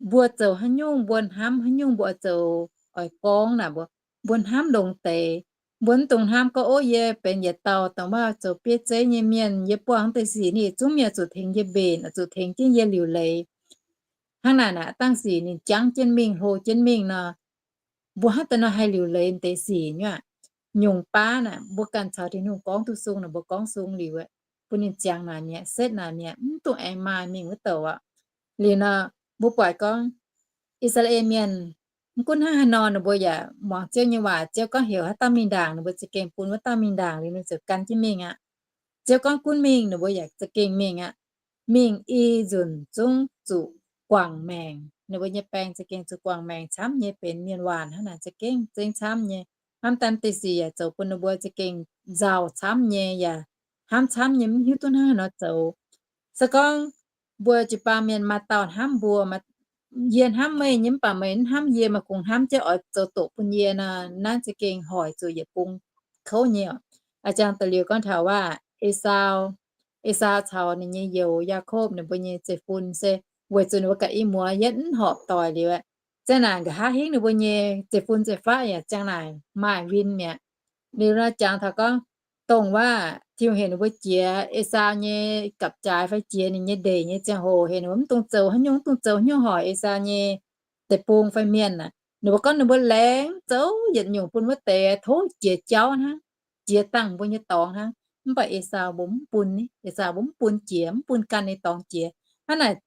mbuo zoux haaix nyungc, mbuo hnamv haaix nyungc, mbuo oix zoux, oix gorngv naaic mbuo, mbuo hnamv longx deix. Mbuo mv dungx hnamv gorngv, ov, yie benx yietc dauh dongh wuov zoux bieiv zeiv nyei mienh, yie buangh deix sic ninh yietc zungv mienh zuqc tengx yie mbenc, zuqc tengx jienv yie liuc leiz. Hnangv naaic naaic, dangh sic ninh jangv jienv mingh, hlo jienv mingh nor, mbuo hnangv daaih nor haih liuc leiz deix sic nyei aqv. Nyungc baav naaic, mbuo ganh caux Tin-Hungh gorngv duqv sung naaic, mbuo gorngv sung liuz aeqv, bun ninh ziangx naaic mi'aqv, setv naaic mi'aqv, mv dungx aengx maaih mingh wuov douc aqv. Liuz nor, mbuo buatc gorngv I^saa^laa^en Mienh, mv gunv hnangv haaix nor ninh mbuo yaac muangx Ziouv nyei waac. Ziouv gorngv heuc haaix dauh mingh ndaangc, ninh mbuo za'gengh bun wuov dauh mingh ndaangc, liuz ninh ziouc gan jienv mingh aqv. Ziouv gorngv gunv mingh, ninh mbuo yaac za'gengh mingh aqv. Mingh i nzunc zungv zuqc guangc maengc. Ninh mbuo nyei baeng za'gengh zuqc guangc maengc camv nyei, benx mienh waanc hnangv naaic za'gengh zengv camv nyei. Hnamv daaih deix sic yaac zoux bun ninh mbuo za'gengh nzauh camv nyei, yaac hnamv camv nyei, mv hiuv duqv hnangv haaix nor zoux. Se gorngv mbuo jiu-baang mienh maaih dauh hnamv mbuo, yie hnamv meih nyei mv baac meih mv hnamv yie, meih kungx hnamv jienv oix zoux doqc bun yie nor, naaiv za'gengh hoic zuqc yietc bung kouv nyei oc. A'jang da'liuz gorngv taux waac Esaau, Esaau caux ninh nyei youz, Yaakopv, ninh mbuo nyei zeiv-fun se weic zuqc ninh mbuo ga'ndiev muoz yietv mv horpc doic liuz aeqv, ziang naaic nqa'haav hingv ninh mbuo nyei zeiv-fun zeiv-faqv yaac ziang naaic maaih win mi'aqv. Liuz nor jangx taux gorngv, dongh waac Tin-Hungh heuc ninh mbuo jiex Esaau nyei gapv-jaaix fai jiex ninh nyei ndeic nyei ziangh hoc, heuc ninh mbuo mv dungx zoux haaix nyungc, mv dungx zoux haaix nyungc hoic Esaau nyei deic-bung fai mienh aqv. Ninh mbuo gorngv ninh mbuo laengz zoux yietc nyungc bun wuov deix tov jiex jauv hnangv, jiex dangh mbuo nyei dorngx hnangv. Mv baac Esaau mbuo mv bun, Esaau mbuo mv bun jiex, mv bun gan ninh dorngx jiex. Hnangv naaic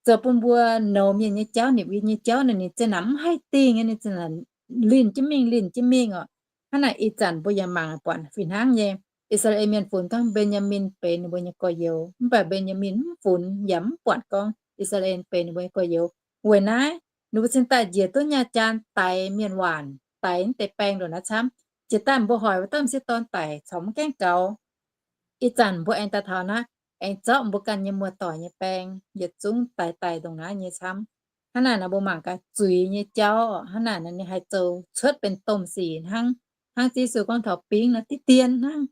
zoux bun mbuo nouz mienh nyei jauv, nipc win nyei jauv naaic ninh ziang naaic mv haih dingh, ninh ziang naaic linh jienv mingh, linh jienv mingh oc. Hnangv naaic ih zanc mbuo yaac mangc buatc fih hnangv nyei. I^saa^laa^en Mienh funx gorngv Mben^yaa^min benx ninh mbuo nyei gorx-youz, mv baac Mben^yaa^min mv funx yaac mv buatc gorngv I^saa^laa^en benx ninh mbuo nyei gorx-youz. Weic naaiv ninh mbuo cingx daaih njiec duqv nyaah jaan daix mienh waanc, daix mv deix baeng ndongc naaiv camv. Jiex daaih mbuo hoic wuov dauh m'sieqv dorn daic corc mv gaengh gaux. Ih zanc mbuo aengx daaih taux naaiv, aengx zorqv mbuo ganh nyei muoz-doic nyei baeng yietc zungv daix daic ndongc naaiv nyei camv. Hnangv naaic nor mbuo mangc gaax zuiz nyei jauv, hnangv naaic ninh haih zoux cuotv benx domh sic hnangv, hnangv Yesu gorngv taux bingv nor diqv dien hnangv.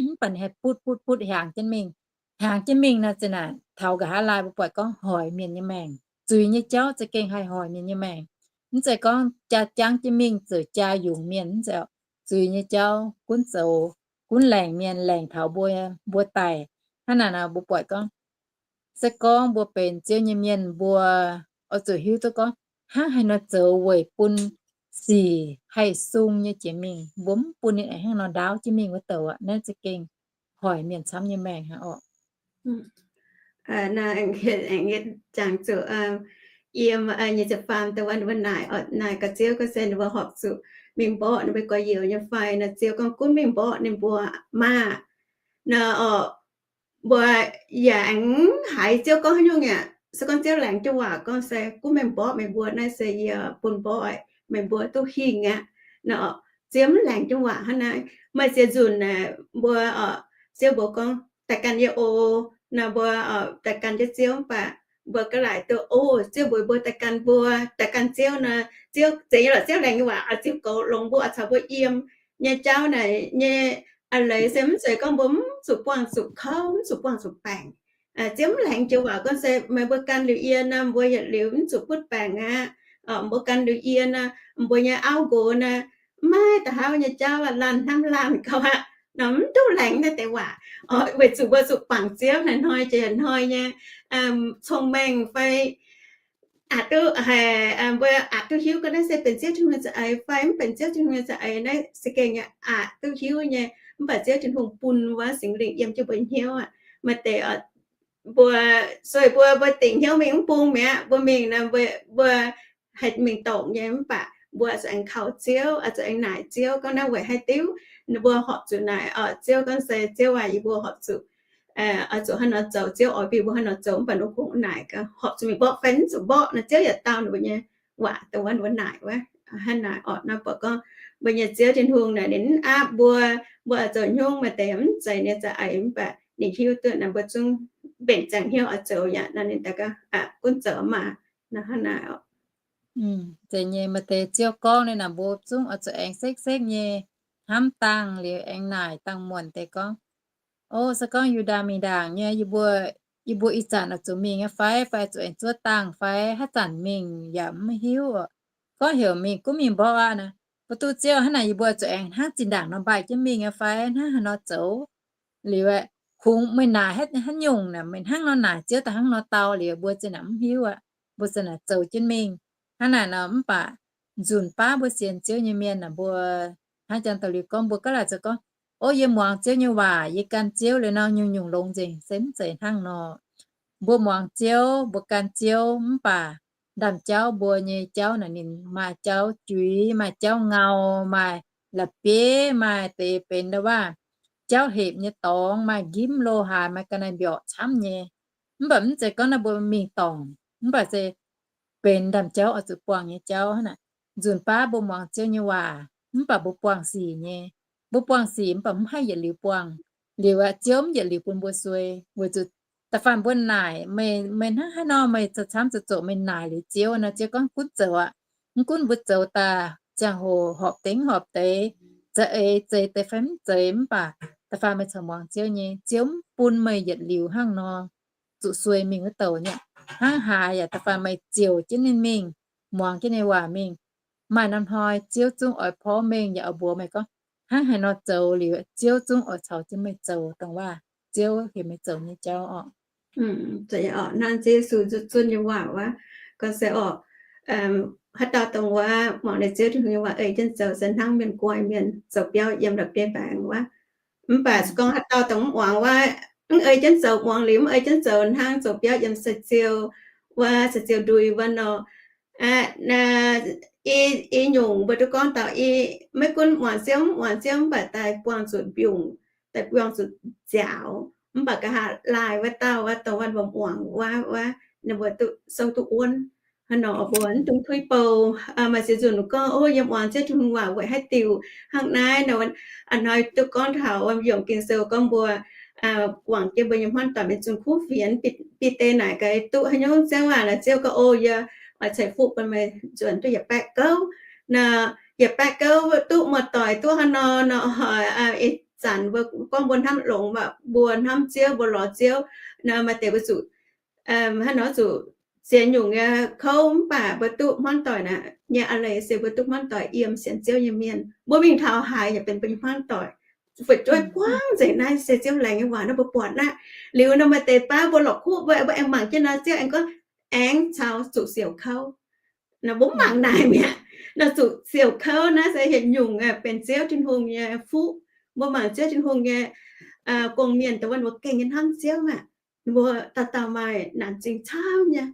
Mv baac ninh haih butv butv butv hiaangx jienv mingh. Hiaangx jienv mingh nor, zinh naaic taux nqa'haav laai mbuo buatc gorngv hoic mienh nyei maengc. Zuiz nyei jauv za'gengh haih hoic mienh nyei maengc. Mv zeiz gorngv jaa jangv jienv mingh ziouc jaa yungz mienh, mv zeiz. Zuiz nyei jauv gunv zoux, gunv laengc mienh, laengc taux mbuo, mbuo daic. Hnangv naaic nor mbuo buatc gorngv, se gorngv mbuo benx Ziouv nyei mienh, mbuo oix zuqc hiuv duqv gorngv hnangv haaix nor zoux weic bun sic haih sung nyei jiex mingh, mbuo mv bun ninh aengx hnangv nor ndaauv jienv mingh wuov douc aqv. Naaiv za'gengh hoic mienh camv nyei maengc hnangv oc. Naaiv aengx jangx zuqc yiem nyei ziepc faam da'wuov naaic oc, naaic gaax Ziouv gorngv se ninh mbuo horpc zuqc mingh mborqv ninh mbuo gorx-youz nyei fai nor, Ziouv gorngv gunv mingh mborqv ninh mbuo maah! Nor oc, mbuo yaac aengx haiz Ziouv gorngv haaix nyungc aqv. Se gorngv Ziouv laengz jienv waac gorngv se gunv mingh mborqv meih mbuo, naaiv se yie bun mborqv meih mbuo duqv hingh aqv. Nor Ziouv mv laengz jienv waac hnangv naaiv. Maaih ziex nzunc naaic mbuo, Ziouv mbuox gorngv, daaih gan yie oc. Nor mbuo daaih gan jienv Ziouv mv baac mbuo ga'laaic duqv, o, Ziouv mbuox mbuo daaih gan mbuo, daaih gan Ziouv nor, Ziouv zeiz nyei lorqc. Ziouv laengz nyei waac oix ziouc goux longx mbuo, oix caux mbuo yiem nyei jauv naaic nyei. A'leiz se mv zeiz gorngv mbuo mv zuqc buangh zuqc kouv, mv zuqc buangh zuqc baengc. Ziouv mv laengz jienv waac gorngv se meih mbuo gan liuz yie nor, mbuo yietc liuz mv zuqc butv baengc aqv. Mbuo gan liuz yie nor, mbuo nyei auv nqox naaic, mv maaih da'hauv nyei jauv, laanh hnamv laanh gauh aqv. Nor mv duqv laengz naaiv deix waac, weic zuqc mbuo zuqc bangc Ziouv hnoi-hnoi jiex hnoi nyei cong-mengh fai aqc duqv haic, mbuo aqc duqv hiuv gorngv naaiv se benx Ziouv Tin-Hungh nyei za'eix fai mv benx Ziouv Tin-Hungh nyei za'eix. Naaiv se gengh aqc duqv hiuv nyei. Mv baac Ziouv Tin-Hungh bun wuov Singx Lingh yiem jienv mbuo hnyouv aqv. Maaih deix mbuo, sueih mbuo, mbuo dingc hnyouv mingh mv bung mi'aqv. Mbuo mingh nor, mbuo haih mingh dorngc nyei. Mv baac mbuo oix zuqc aengx kaux Ziouv, oix zuqc aengx naaic Ziouv gorngv naaiv weic haaix diuc ninh mbuo horpc zuqc naaic. Ziouv gorngv se, Ziouv aac, yie mbuo horpc zuqc, oix zuqc hnangv nor zoux. Ziouv oix bun mbuo hnangv nor zoux. Mv baac ninh kungx naaic gaax, horpc zuqc mingh mborqv fai mv zuqc mborqv nor, Ziouv yaac dau ninh mbuo nyei waac dongh wuov ninh mbuo naaic wuov. Hnangv naaic orqc, naaiv buatc gorngv mbuo nyei Ziouv Tin-Hungh naaic ninh mv aapv mbuo, mbuo oix zoux haaix nyungc, maaih deix mv zeiz ninh nyei za'eix, mv baac ninh hiuv duqv naaic mbuo zungv mbenc ziangh hnyouv oix zoux yaac nor ninh daaih gorngv, gunv zoux maah! Nor hnangv naaic orqc. Zeiz nyei, maaih deix Ziouv gorngv ninh naaic mbuo zungv oix zuqc aengx sekv-sekv nyei hnamv dangh liuz aengx naaic dangh muonc deix gorngv, o, se gorngv Yu^ndaa mingh ndaangc nyei, yie mbuo, yie mbuo ih zanc oix zuqc mingh nyei fai, fai zuqc aengx zuov dangh fai haaix zanc mingh yaac mv hiuv oc. Gorngv heuc mingh gunv mingh mborqv aqv nor, mbuo duqv Ziouv hnangv naaic yie mbuo zuqc aengx hnangv zinh ndaangc nor mbaih jienv mingh nyei fai hnangv haaix nor zoux? Liuz aeqv, kungx meih naaic haaix nyungc naaic, meih hnangv nor naaic Ziouv daaih hnangv nor dau liuz mbuo zinh naaic mv hiuv aqv. Mbuo zinh naaic zoux jienv mingh hnangv naaic nor. Mv baac nzunc baav mbuo sienx Ziouv nyei mienh naaic mbuo hnangv janx daux liuz gorngv, mbuo gaav laaic zoux gorngv, o, yie muangx Ziouv nyei waac, yie gan Ziouv liuz nor nyungc-nyungc longx nzengc. Se mv zeiz hnangv nor. Mbuo muangx Ziouv, mbuo gan Ziouv, mv baac ndaamv-jauv mbuo nyei jauv naaic ninh maaih jauv juiz, maaih jauv ngau, maaih la'bieiv, maaih deix benx ndau waav jauv hepc nyei dorngx, maaih njimv lo haaix, maaih ga'naaiv mbiorqc camv nyei. Mv baac mv zeiz gorngv naaiv mbuo mingh dorngc, mv baac se benx ndaamv-jauv oix zuqc buangh nyei jauv hnangv naaic. Nzunc baav mbuo muangx Ziouv nyei waac, mv baac mbuo buangh sic nyei. Mbuo buangh sic mv baac mv haih yietc liuz buangh. Liuz aqv, Ziouv mv yietc liuz bun mbuo suei, weic zuqc da'faanh mbuo naaic meih, meih hnangv haaix nor meih camv-camv zoqc meih naaic liuz Ziouv nor, Ziouv gorngv gunv zoux aqv. Mv gunv mbuo zoux daaih ziangh hoc horpc deix horpc deix, za'eix zeiz deix fai mv zeiz, mv baac da'faanh meih corc muangx Ziouv nyei, Ziouv mv bun meih yietc liuz hnangv nor zuqc suei mingh wuov douc nyei. Hnangv haaix yaac da'faanh meih ziouc jienv ninh mingh, muangx jienv ninh waac mingh, maaih norm hnoi Ziouv zungv oix porv mengh yaac oix mbuox meih gorngv, hnangv haaix nor zoux liuz, Ziouv zungv oix caux jienv meih zoux dongh waac Ziouv heuc meih zoux nyei jauv oc. Hnangv Yesu zunh nyei waac wuov, gorngv se oc, haaix dauh dongh wuov muangx ninh Ziouv Tin-Hungh nyei waac ei jienv zoux se hnangv mienh guai mienh zoux biauv yiem la'bieiv-mbaengx wuov. Mv baac se gorngv haaix dauh dongh mv muangx wuov, mv ei jienv zoux, muangx liuz mv ei jienv zoux, hnangv zoux biauv yiem sai-ziou wuov, sai-ziou ndui wuov nor. I, i nyungc mbuo duqv gorngv taux i, maiv gunv muangx Ziouv mv muangx Ziouv mv baac daaih buangh zuqc mbiungc, daaih buangh zuqc nziaaux, mv baac nqa'haav laai wuov dauh wuov, dongh wuov mbuo muangx wuov, wuov ninh mbuo duqv souv duqv wuonv. Hnangv nor mbuo mv dungx tuix bou. Maaih ziex nzunc gorngv, o, yie muangx Ziouv Tin-Hungh waac weic haaix diuc hnangv naaiv nor. A'hnoi duqv gorngv taux wuov yiem Ging-Sou gorngv mbuo guangc jienv mbuo nyei hmuangv doic mingh zunh kuv fienx. Bide naaic gaax, duqv haaix nyungc Ziouv waac naaic, Ziouv gorngv, o, yie oix ceix fuqv bun meih nzuonx duqv yietc baeqv gouv. Naaic, yietc baeqv gouv duqv muoz-doic duqv haaix nor nor, ih zanc mbuo gorngv mbuo hnamv longx, mbuo hnamv Ziouv, mbuo lorz Ziouv, naaic maaih deix mbuo zuqc, hnangv nor zuqc sienx nyungc nyei kouv, mv baac mbuo duqv hmuangv doic naaic nyei a'leiz se mbuo duqv hmuangv doic yiem sienx Ziouv nyei mienh. Mbuo mingh taux haaix yaac benx mbuo nyei hmuangv doic. Fu'jueiv buangv nzengc naaiv se Ziouv laengz nyei waac naaiv mbuo buatc aqv. Liuz nor maaih deix baav mbuo lorqc kuv, mbuo aengx mangc jienv nor, Ziouv aengx gorngv, aengx caux zuqc siouc kouv. Naaiv mbuo mv mangc naaic mi'aqv. Naaiv zuqc siouc kouv naaiv se hietc nyungc benx Ziouv Tin-Hungh nyei fuqv. Mbuo mangc Ziouv Tin-Hungh nyei gong-mienh dongh wuov mbuo gengh nyei hnamv Ziouv aqv. Mbuo dauh dauh maaih naanc zingh camv nyei,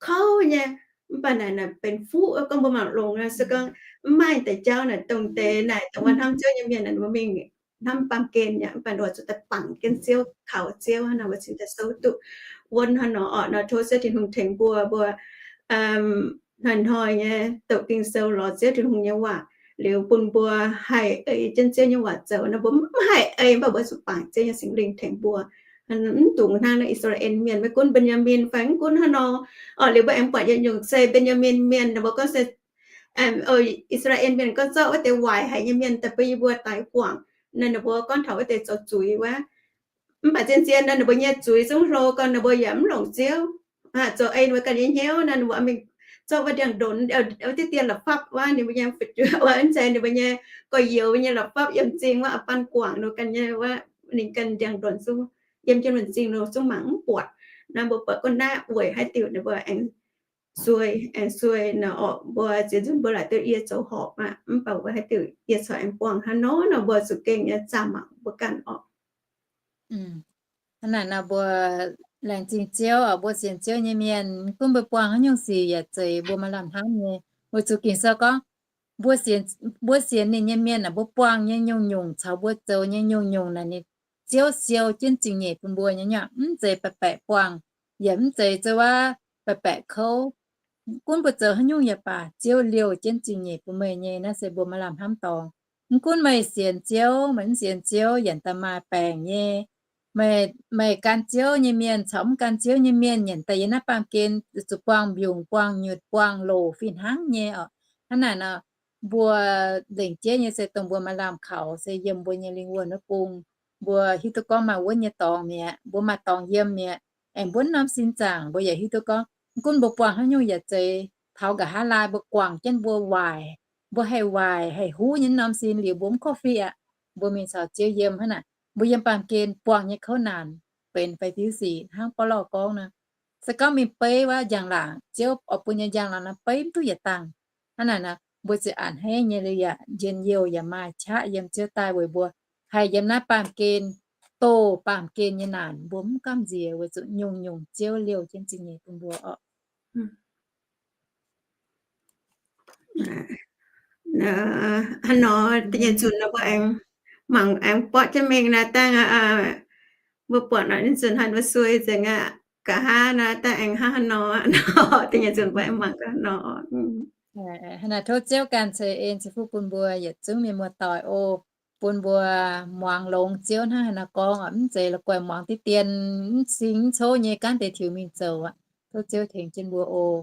kouv nyei, mv baac naaic benx fuqv. Gorngv mbuo mangc longx se gorngv mv maaih deix jauv naaic dongh deix naaic dongh wuov hnamv Ziouv nyei mienh naaic mbuo mingh hnamv baamh gen yaac mv baac nduov zuqc daaih bangc jienv Ziouv, kaux Ziouv hnangv naaic mbuo cingx daaih souv duqv wuonv hnangv nor orqc. Nor tov Ziouv Tin-Hungh tengx mbuo, mbuo hnoi-hnoi nyei doqc Ging-Sou, lorz Ziouv Tin-Hungh nyei waac, liuz bun mbuo haih ei jienv Ziouv nyei waac zoux. Nor mbuo mv haih ei, mv baac mbuo zuqc bangc Ziouv nyei Singx Lingh tengx mbuo. Mv dungx hnangv naaiv I^saa^laa^en Mienh, maiv gunv Mben^yaa^min fai mv gunv hnangv nor orqc. Liuz mbuo aengx buatc yietc nyungc se Mben^yaa^min Mienh, ninh mbuo gorngv se I^saa^laa^en Mienh gorngv zorqv wuov deix waaic haic nyei mienh daaih bun yie mbuo daix guangc. Naaiv ninh mbuo gorngv taux wuov deix zoux zuiz wuov. Mv baac zien-zien naaiv ninh mbuo nyei zuiz zungv hlo gau, ninh mbuo yaac mv longc Ziouv. Zoux ei ninh mbuo ganh nyei hnyouv naaiv, ninh mbuo mingh zorqv wuov ndiangx-ndonx, wuov diqv dien la'fapv wuov, ninh mbuo nyei fu'jueiv wuov, mv zeiz ninh mbuo nyei gorx-youz nyei la'fapv yiem m'zing wuov, a'baan guangc ninh ganh nyei wuov, ninh ganh ndiangx-ndonx zungv yiem jienv m'zing ninh zungv mangc mv buatc. Naaiv mbuo buatc gunv naaiv weic haaix diuc ninh mbuo aengx suei, aengx suei nor orqc. Mbuo zien nzunc mbuo laaic duqv yie zoux horpc aqv, mv baac weic haaix diuc yie corc aengx buangh hnangv nor nor, mbuo zuqc gengh nyei zaah mangc mbuo ganh orqc. Hnangv naaic nor mbuo laengz zingh Ziouv oc, mbuo sienx Ziouv nyei mienh, gunv mbuo buangh haaix nyungc sic yaac zeiz mbuo maaih lamh hnamv nyei. Weic zuqc Ging-Sou gorngv, mbuo sienx, mbuo sienx ninh nyei mienh aah, mbuo buangh nyei nyungc-nyungc caux mbuo zoux nyei nyungc-nyungc naaic, ninh Ziouv siou jienv zingh nyeic bun mbuo nyei nyei, mv zeiz baeqc baeqc buangh, yaac mv zeiz zoux waac baeqc baeqc kouv. Gunv mbuo zoux haaix nyungc yaac baac, Ziouv liouh jienv zingh nyeic bun meih nyei. Naaiv se mbuo maaih lamh hnamv dorngx. Mv gunv meih sienx Ziouv, meih mv sienx Ziouv, yaac daaih maaih baengc nyei. Meih, meih gan Ziouv nyei mienh caux mv gan Ziouv nyei mienh nyanc daaih yiem naaiv baamh gen zuqc buangh mbiungc, buangh nyutc, buangh loc fih hnangv nyei oc. Hnangv naaic nor, mbuo lengc jeiv nyei se dongh mbuo maaih lamh kaux se yiem mbuo nyei lingh wuonh wuov bung. Mbuo hiuv duqv gorngv maaih wuonv nyei dorngx mi'aqv, mbuo maaih dorngx yiem mi'aqv. Aengx mbuo norm sin zaangc mbuo yaac hiuv duqv gorngv, gunv mbuo buangh haaix nyungc yaac zeiz, taux nqa'haav laai mbuo guangc jienv mbuo waaic, mbuo haih waaic haih huv nyei norm sin liuz mbuo mv korv-fiqv aqv. Mbuo mingh caux Ziouv yiem hnangv naaic, mbuo yiem baamh gen buangh nyei kouv naanc benx fai diuv sic hnangv Baulo gorngv nor. Se gorngv mingh beiv wuov njang-laangc, Ziouv oix bun nyei njang-laangc nor beiv mv duqv yietc dangh. Hnangv naaic nor, mbuo ziouc a'hneiv nyei liuz yaac njien-youh yaac maaih qaqv yiem Ziouv daaih weic mbuo haih yiem naaiv baamh gen, doh baamh gen nyei naanc mbuo mv gamh nziex weic zuqc nyungc-nyungc Ziouv liouh jienv zingh nyeic bun mbuo orqc. Hnangv nor, da'nyeic nzunc nor mbuo aengx mangc aengx borqv jienv mingh naaiv dangh, mbuo buatc naaic ninh nzunc haaix nor suei nzengc aqv. Nqa'haav naaiv dangh aengx hnangv haaix nor, da'nyeic nzunc mbuo aengx mangc gaax nor. Hnangv naaic tov Ziouv ganh ceix en ceix fuqv bun mbuo yietc zungv mienh muoz-doic oc. Bun mbuo muangx longx Ziouv hnangv haaix nor gorngv, mv zeiz la'guaih muangx diqv dien, mv cing mv cov nyei gaanv deix tiux mingh zoux aqv. Tov Ziouv tengx jienv mbuo oc.